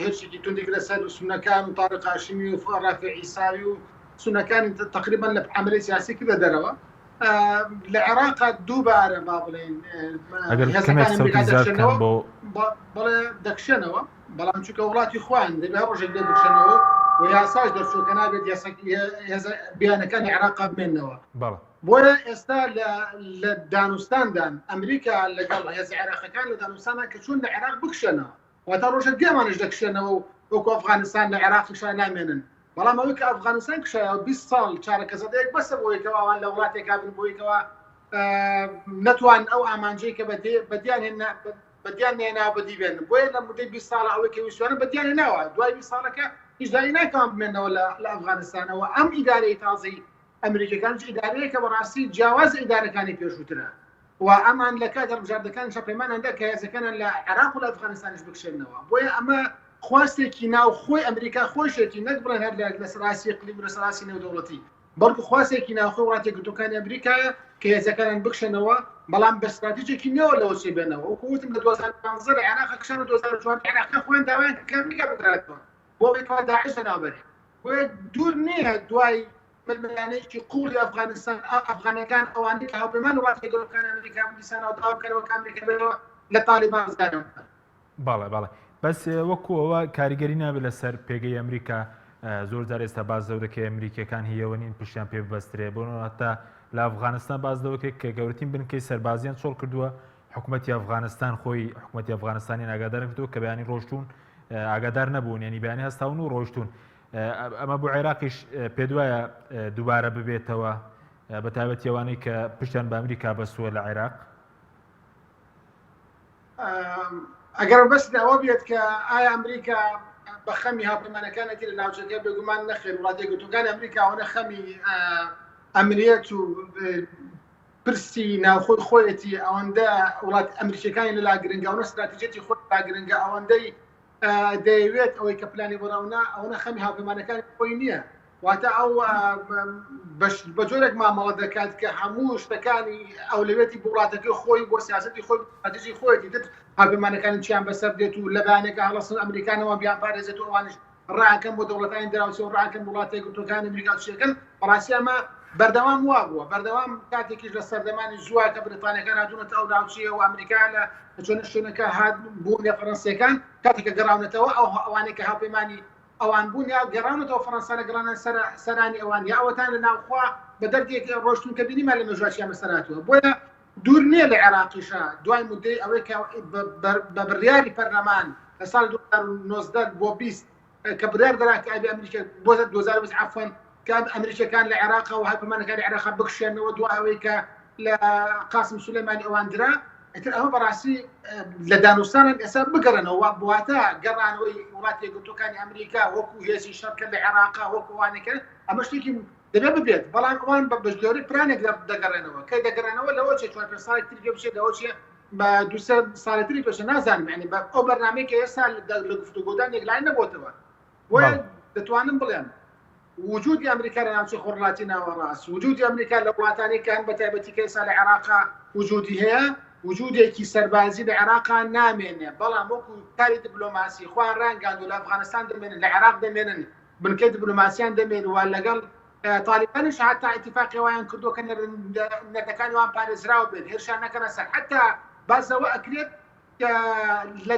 هێرشێکی توندی کردە سەر سونەکان و تارق هاشمی و ڕافع عیساوی و سونەکانی تقریبا لە عملی سیاسی کردە دەرەوە لە عێراق دووبارە با بڵێین ئەگەر کەمێک سەوتی زیاد بکەن بۆ بەڵێ دەکشێنەوە بەڵام چونکە وڵاتی خۆیان دەبێ هەر ڕۆژێک لێ بکشێنەوە و یاساش دەرچوو کە نابێت هێزە بیانەکانی عێراق بمێنەوە بەڵێ بۆیە ئێستا لە دانوستاندان ئەمریکا لەگەڵ هێزە عێراقەکان لە دانوستانە کە چۆن لە عێراق بکشێنەوە واتە ڕۆژێک دیامانش دەکشێنەوە و وەکو ئەفغانستان لە عێراقیشا نامێنن بەڵام ئەوەی کە ئەفغانستان کشایەوە 20 ساڵ چارەکە سەدەیەک بەسە بۆی کەوا ئەوان لە وڵاتێکا بن بۆی کەوا نەتوان ئەو ئامانجەی کە بەدیان هێنا بەدیان نێنا بەدی بێن بۆیە لە مدەی 20 ساڵە ئەوەی کە ویستوانە بەدیان هێناوە دوای 20 ساڵەکە هیچ دای ناکەوان بمێنەوە لە ئەفغانستانەوە ئەم ئیدارەی تازەی ئەمریکەکانیش ئیدارەیەکە بەڕاستی جیاواز ئیدارەکانی پێشووترە و ئەمان لە کات هەڵبژاردەکانیشا پەیمانیان دا کە هێزەکانیان لە عێراق و لە ئەفغانستانیش بکشێننەوە بۆیە ئەمە خواستێکی ناوخۆی ئەمریکا خۆشێتی نەک بڵێن هەر لەسەر ئاستی ئیقلیم و لەسەر ئاستی نێودەوڵەتی بەڵکو خواستێکی ناوخۆی وڵاتە یەکگرتووەکانی ئەمریکایە کە هێزەکانیان بکشێنەوە بەڵام بە ستراتیجێکی نوێوە لەوە چێ بێنەوە وەکو وتم لە 2015 لە عێراق کشان و 2014 عێراقیان خۆیان داوایان کرد کە ئەمریکا بگەڕێتەوە بۆ ئەوەی کەوا داعش لەناوبەرێ بۆیە دوور نییە دوای ململانێیەکی قووڵی ئەفغانستان، ئەفغانەکان ئەوانەی کە هاوپەیمان وڵاتە گەورەکانی ئەمریکا بوون دیسانەوە داوا بکەنەوە کە ئەمریکا بێتەوە لە تاڵیبان ڕزگاریان بکات. بەڵێ بەڵێ بەس وەکو ئەوە کاریگەری نابێت لەسەر پێگەی ئەمریکا زۆر جار ئێستا باس لەوە دەکرێت ئەمریکیەکان هیەوە نین پشتیان پێ ببەسترێ بۆ هەتا لە ئەفغانستان باس لەوە کرد کە گەورەترین بنکەی سەربازیان چۆڵ کردووە حکوومەتی ئەفغانستان خۆی حکوومەتی ئەفغانستانیان ئاگادار کردووە کە بەیانی ڕۆشتون ئاگادار نەبوون ینی بەیانی هەستاون و ڕۆشتون ئەمە بۆ عێراقیش پێدوایە دووبارە ببێتەوە بە تایبەتی ئەوانەی کە پشتیان بە ئەمریکا بەستووە لە عێراق؟ ئەگەر بەس ئەوە بێت کە ئایا ئەمریکا بە خەمی هاوپەیمانەکانێتی لە ناوچەکە بێگومان نەخێر وڵاتە یەکگرتووەکانی ئەمریکا ئەوەنە خەمی ئەمنیەت و پرسی ناوخۆی خۆیەتی ئەوەندە وڵات ئەمریکیەکانی لەلا گرنگە ئەوەنە ستراتیجیەتی خۆی لا گرنگە ئەوەندەی دەیەوێت ئەوەی کە پلانی بۆ ڕاونا ئەوەنە خەمی هاوپەیمانەکانی خۆی نییە واتە ئەو بە جۆرێک مامەڵە دەکات کە هەموو شتەکانی ئەولەوێتی بۆ وڵاتەکەی خۆی بۆ سیاستی خۆی استراتیژی خۆیەتی دت هاوپەیمانەکانی چیان بەسەر دێت و لە بەیانێکە هەڵەسن ئەمریکانەوە بیان پارێزێت و ئەوانیش ڕاکەن بۆ دەوڵەتانی دراوسێ و ڕاکەن وڵاتە یەکگرتووەکانی ئەمریکا و چیەکەن بەڕاستی ئەمە بەردەوام وا بووە بەردەوام کاتێکیش لە سەردەمانی زووە کە بریتانیەکان هاتوونەتە ئەو ناوچەیە و ئەمریکا لە چۆنە شوێنەکە هات بوون لە فەرەنسیەکان کاتێک کە گەڕاونەتەوە ئەو ئەوانەی کە هاوپەیمانی ئەوان بوون یا گەڕاونەتەوە فەرەنسا لە گەڕانە سەر سەرانی ئەوان یا ئەوەتان لە ناوخوا بە دەردێک ڕۆشتون کە بینیمان لە مێژوە چیان بەسەر هاتووە بۆیە دوور نییە لە عێراقیشا دوای مدەی ئەوەی کە بە بڕیاری پەرلەمان لە ساڵی 2019 بۆ 20 کە بڕیار درا کە ئەبێ ئەمریکا بۆ 2020 عەفوەن کە ئەمریکیەکان لە عێراق و هاوپەیمانەکانی عێراق بکشێنەوە دوای ئەوەی کە لە قاسم سولەیمانی ئەوان درا ئیتر ئەمە بەڕاستی لە دانوستانن ئێستا بگەڕێنەوە واتە گەڕانەوەی وڵاتی یەکگرتووەکانی ئەمریکا وەکو هێزی شەڕکەر لە عێراق وەکو ئەوانەکە ئەمە شتێکی دەبێت ببێت بەڵام ئەوان بە بەشداری پلانێک دەگەڕێنەوە کە دەگەڕێنەوە لەوە چێ چوار پێنج ساڵی تری پێ بچێت لەوە چێ بە دوو سێ ساڵی تری پێشە نازانم یعنی بە ئەو بەرنامەی کە ئێستا لە گفتوگۆدان یەکلایی نەبۆتەوە بۆیە دەتوانم بڵێم وجودی ئەمریکا لە ناوچەی خۆرهەڵاتی ناوەڕاست وجودی ئەمریکا لە وڵاتانی کە هەن بە تایبەتی کە ئێستا لە عێراقا وجودی هەیە وجودێکی سەربازی لە عێراقا نامێنێ بەڵام وەکو کاری دیپلۆماسی خۆیان ڕانگاندو لە ئەفغانستان دەمێنن لە عێراق دەمێنن بنکەی دیپلۆماسیان دەمێن و لەگەڵ تالیبانیش حتا ئیتیفاقی وایان کردووە کە نەردەکانی وان پارێزراو بێت هێرشان نەکەنە سەر حتا باس لەوە ئەکرێت کە لە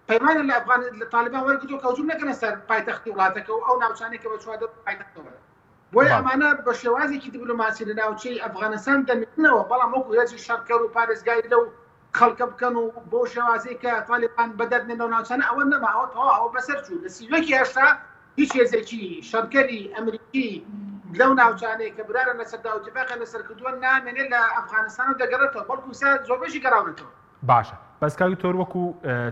پەیمانیان لە ئەفغان لە تالیبان وەرگرتووە کە هجوم نەکەنە سەر پایتەختی وڵاتەکە و ئەو ناوچانەی کە بە چواردە پایتەختەوە بۆیە ئەمانە بە شێوازێکی دیپلۆماسی لە ناوچەی ئەفغانستان دەمێنەوە بەڵام وەکو هێزی شەڕکەر و پارێزگاری لەو خەڵکە بکەن و بۆ شێوازێک کە تالیبان بەدەر لەو ناوچانە ئەوە نەما ئەوە تەواو ئەوە بەسەر چوو لە سیوەکی هەشتا هیچ هێزێکی شەڕکەری ئەمریکی لەو ناوچانەی کە برارە لەسەر دا و اتفاقیان لەسەر کردووە نامێنێت لە ئەفغانستان و دەگەڕێتەوە بەڵکو سا زۆربەشی گەڕاونەتەوە. باشە بەس کاک دکتۆر وەکو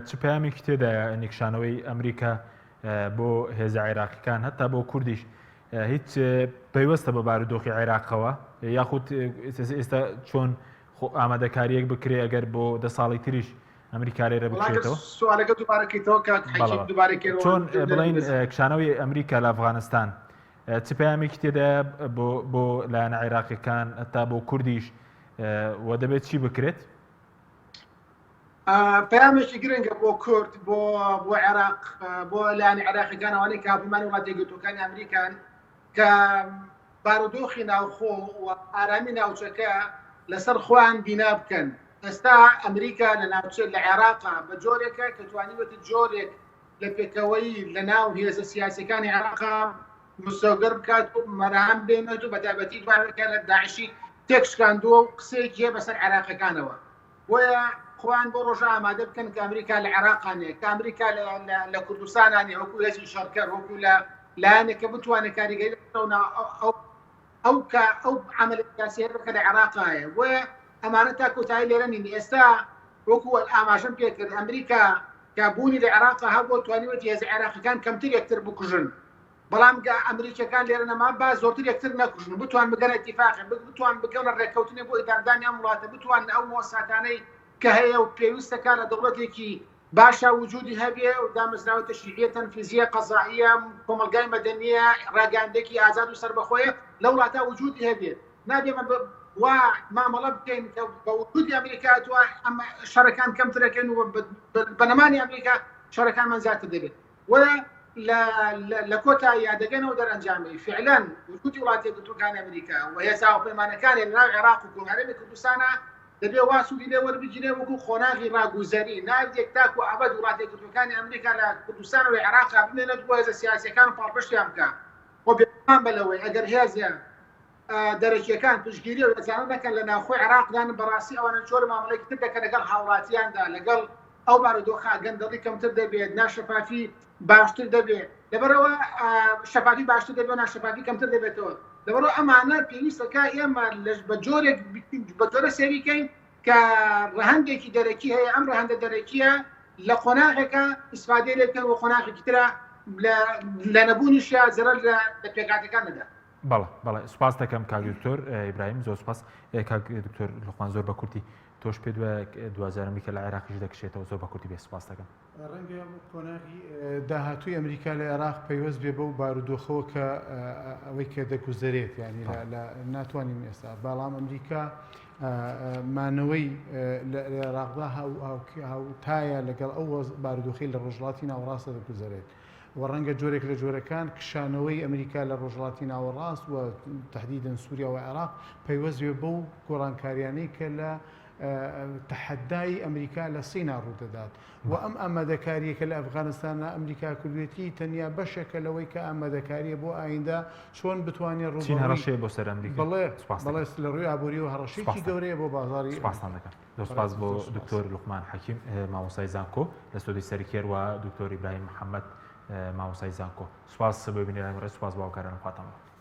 چ پەیامێکی تێدایە نیکشانەوەی ئەمریکا بۆ هێزە عێراقیەکان هەتا بۆ کوردیش هیچ پەیوەستە بە بارودۆخی عێراقەوە یاخود ئێستا چۆن خۆ ئامادەکاریەک بکرێ ئەگەر بۆ دە ساڵی تریش. ئەمریکا لێرە بکشێتەوە؟ سوالەکە دووبارە کەیتەوە کاک حەکیم دووبارە کەرەوە چۆن بڵێین کشانەوەی ئەمریکا لە ئەفغانستان چ پەیامێکی تێدایە بۆ بۆ لایەنە عێراقیەکان هەتا بۆ کوردیش و دەبێت چی بکرێت؟ پەیامێکی گرنگە بۆ کورد بۆ بۆ عێراق بۆ لایەنە عێراقیەکان ئەوانەی کە هاوپەیمانی وڵاتە یەکگرتووەکانی ئەمریکان کە بارودۆخی ناوخۆ و ئارامی ناوچەکە لەسەر خۆیان بینا بکەن. ئێستا ئەمریکا لە ناوچە لە عێراقا بە جۆرێکە کە توانیوەتی جۆرێک لە پێکەوەیی لە ناو هێزە سیاسیەکانی عێراقا مسۆگەر بکات و مەرام بێنێت و بەتایبەتی دوای کە لە داعشی تێکشکاندووە و قسەیەکی هەیە بەسەر عێراقەکانەوە. بۆیە خۆیان بۆ ڕۆژە ئامادە بکەن کە ئەمریکا لە عێراقا نیە، کە ئەمریکا لە کوردستانا نیە وەکو هێزی شەڕکەر، وەکو لە لایەنێک کە بتوانێت کاریگەری لەسەر ئەو ئەو کە ئەو عەمەلە سیاسیە کە لە عێراقا هەیە. بۆیە ئەمانە تا کۆتایی لێرە نین. ئێستا وەکو ئاماژەم پێکرد ئەمریکا کە بوونی لە عێراقا هەبووە توانیوەتی هێزە عێراقیەکان کەمتر یەکتر بکوژن. بەڵام گە ئەمریکیەکان لێرە نەمان با زۆرتر یەکتر نەکوژن بتوان بگەنە ئیتیفاقێ بتوان بکەونە ڕێککەوتنێ بۆ ئیدارەدانی ئەم وڵاتە بتوان ئەو مۆساتانەی کە هەیە و پێویستەکە لە دەوڵەتێکی باشە وجودی هەبێ و دامەزراوە تەشریعیە تەنفیزیە قەزائیە کۆمەڵگای مەدەنیە ڕاگەیاندێکی ئازاد و سەربەخۆیە لە وڵاتە وجودی هەبێ نابێ وا مامەڵە بکەین کە بە وجودی ئەمریکا تو شەڕەکان کەمترەکەن و بە نەمانی ئەمریکا شەڕەکانمان زیاتر دەبێت و لە کۆتاییا دەگەنەوە دەرئەنجامی فعلەن وجودی وڵاتە یەکگرتووەکانی ئەمریکا و هێزە هاوپەیمانەکانی لەناو عێراق و هەرێمی کوردستانە دەبێ وا سوودی لێ وەربگیرێ وەکو قۆناغی ڕاگوزەری ناردێک تاکو ئەبەد وڵاتە یەکگرتووەکانی ئەمریکا لە کوردستان و لە عێراقا بمێنێت بۆ هێزە سیاسیەکان و پاڵپشتیان بکا و بێگومان بە لەوەی ئەگەر هێزە دەرەکیەکان پشتگیری ئەو هێزانە نەکەن لە ناوخۆی عێراقدان بەڕاستی ئەوانە جۆرە مامەڵەیەکی تر دەکەن لەگەڵ هاوڵاتیاندا لەگەڵ ئەو بارودۆخە گەندەڵی کەمتر دەبێت ناشەفافی باشتر دەبێت لەبەرەوە شەفافی باشتر دەبێت ناشەفافی کەمتر دەبێتەوە لەبەرەوە ئەمانە پێویستەکە ئێمە لەش بە جۆرێک بە جۆرە سەیریکەین کە ڕەهەندێکی دەرەکی هەیە ئەم ڕەهەندە دەرەکیە لە قۆناغێکە ئیسفادەی لێ بکەن و قۆناغێکی ترە لە نەبوونیشیا زەرەر لە پێکهاتەکان نەدات. بەڵێ بەڵێ سوپاس دەکەم کاک دکتۆر ئیبراهیم زۆر سوپاس کاک دکتۆر لوقمان زۆر بە کورتی تۆش پێت وایە دواجار ئەمریکا لە عێراقیش دەکشێتەوە زۆر بە کورتی بێ سوپاس دەکەم. ڕەنگە قۆناغی داهاتووی ئەمریکا لە عێراق پەیوەست بێ بەو بارودۆخەوە کە ئەوەی کە دەگوزەرێت یانی لە ناتوانین ئێستا بەڵام ئەمریکا مانەوەی لە عێراقدا هاوتایە لەگەڵ ئەو بارودۆخی لە ڕۆژهەڵاتی ناوەڕاستە دەگوزەرێت. و ڕەنگە جۆرێک لە جۆرەکان کشانەوەی ئەمریکا لە ڕۆژهەڵاتی ناوەڕاست و تەحدیدەن سووریا و عێراق پەیوەست بێ بەو گۆڕانکاریانەی کە لە تەحەدای ئەمریکا لە سینا ڕوودەدات و ئەم ئامادەکاریە کە لە ئەفغانستانە ئەمریکا کردوێتی تەنیا بەشێکە لەوەی کە ئامادەکاریە بۆ ئایندە چۆن بتوانێت ڕووبەڕووی هەڕەشەیە بۆ سەر ئەمریکا بەڵێ بەڵێ لە ڕووی ئابووری و هەڕەشەیەکی گەورەیە بۆ بازاڕی سوپاستان دەکەم. زۆر سپاس بۆ دکتۆر لوقمان حەکیم مامۆستای زانکۆ لە ستۆدیۆی سەرەکی هەروە دکتۆر ئیبراهیم محەممەد مامۆستای زانکۆ سپاس بۆ بینەرانی بەڕێز سپاس بۆ هاوکارانم خواتان لەگەڵ.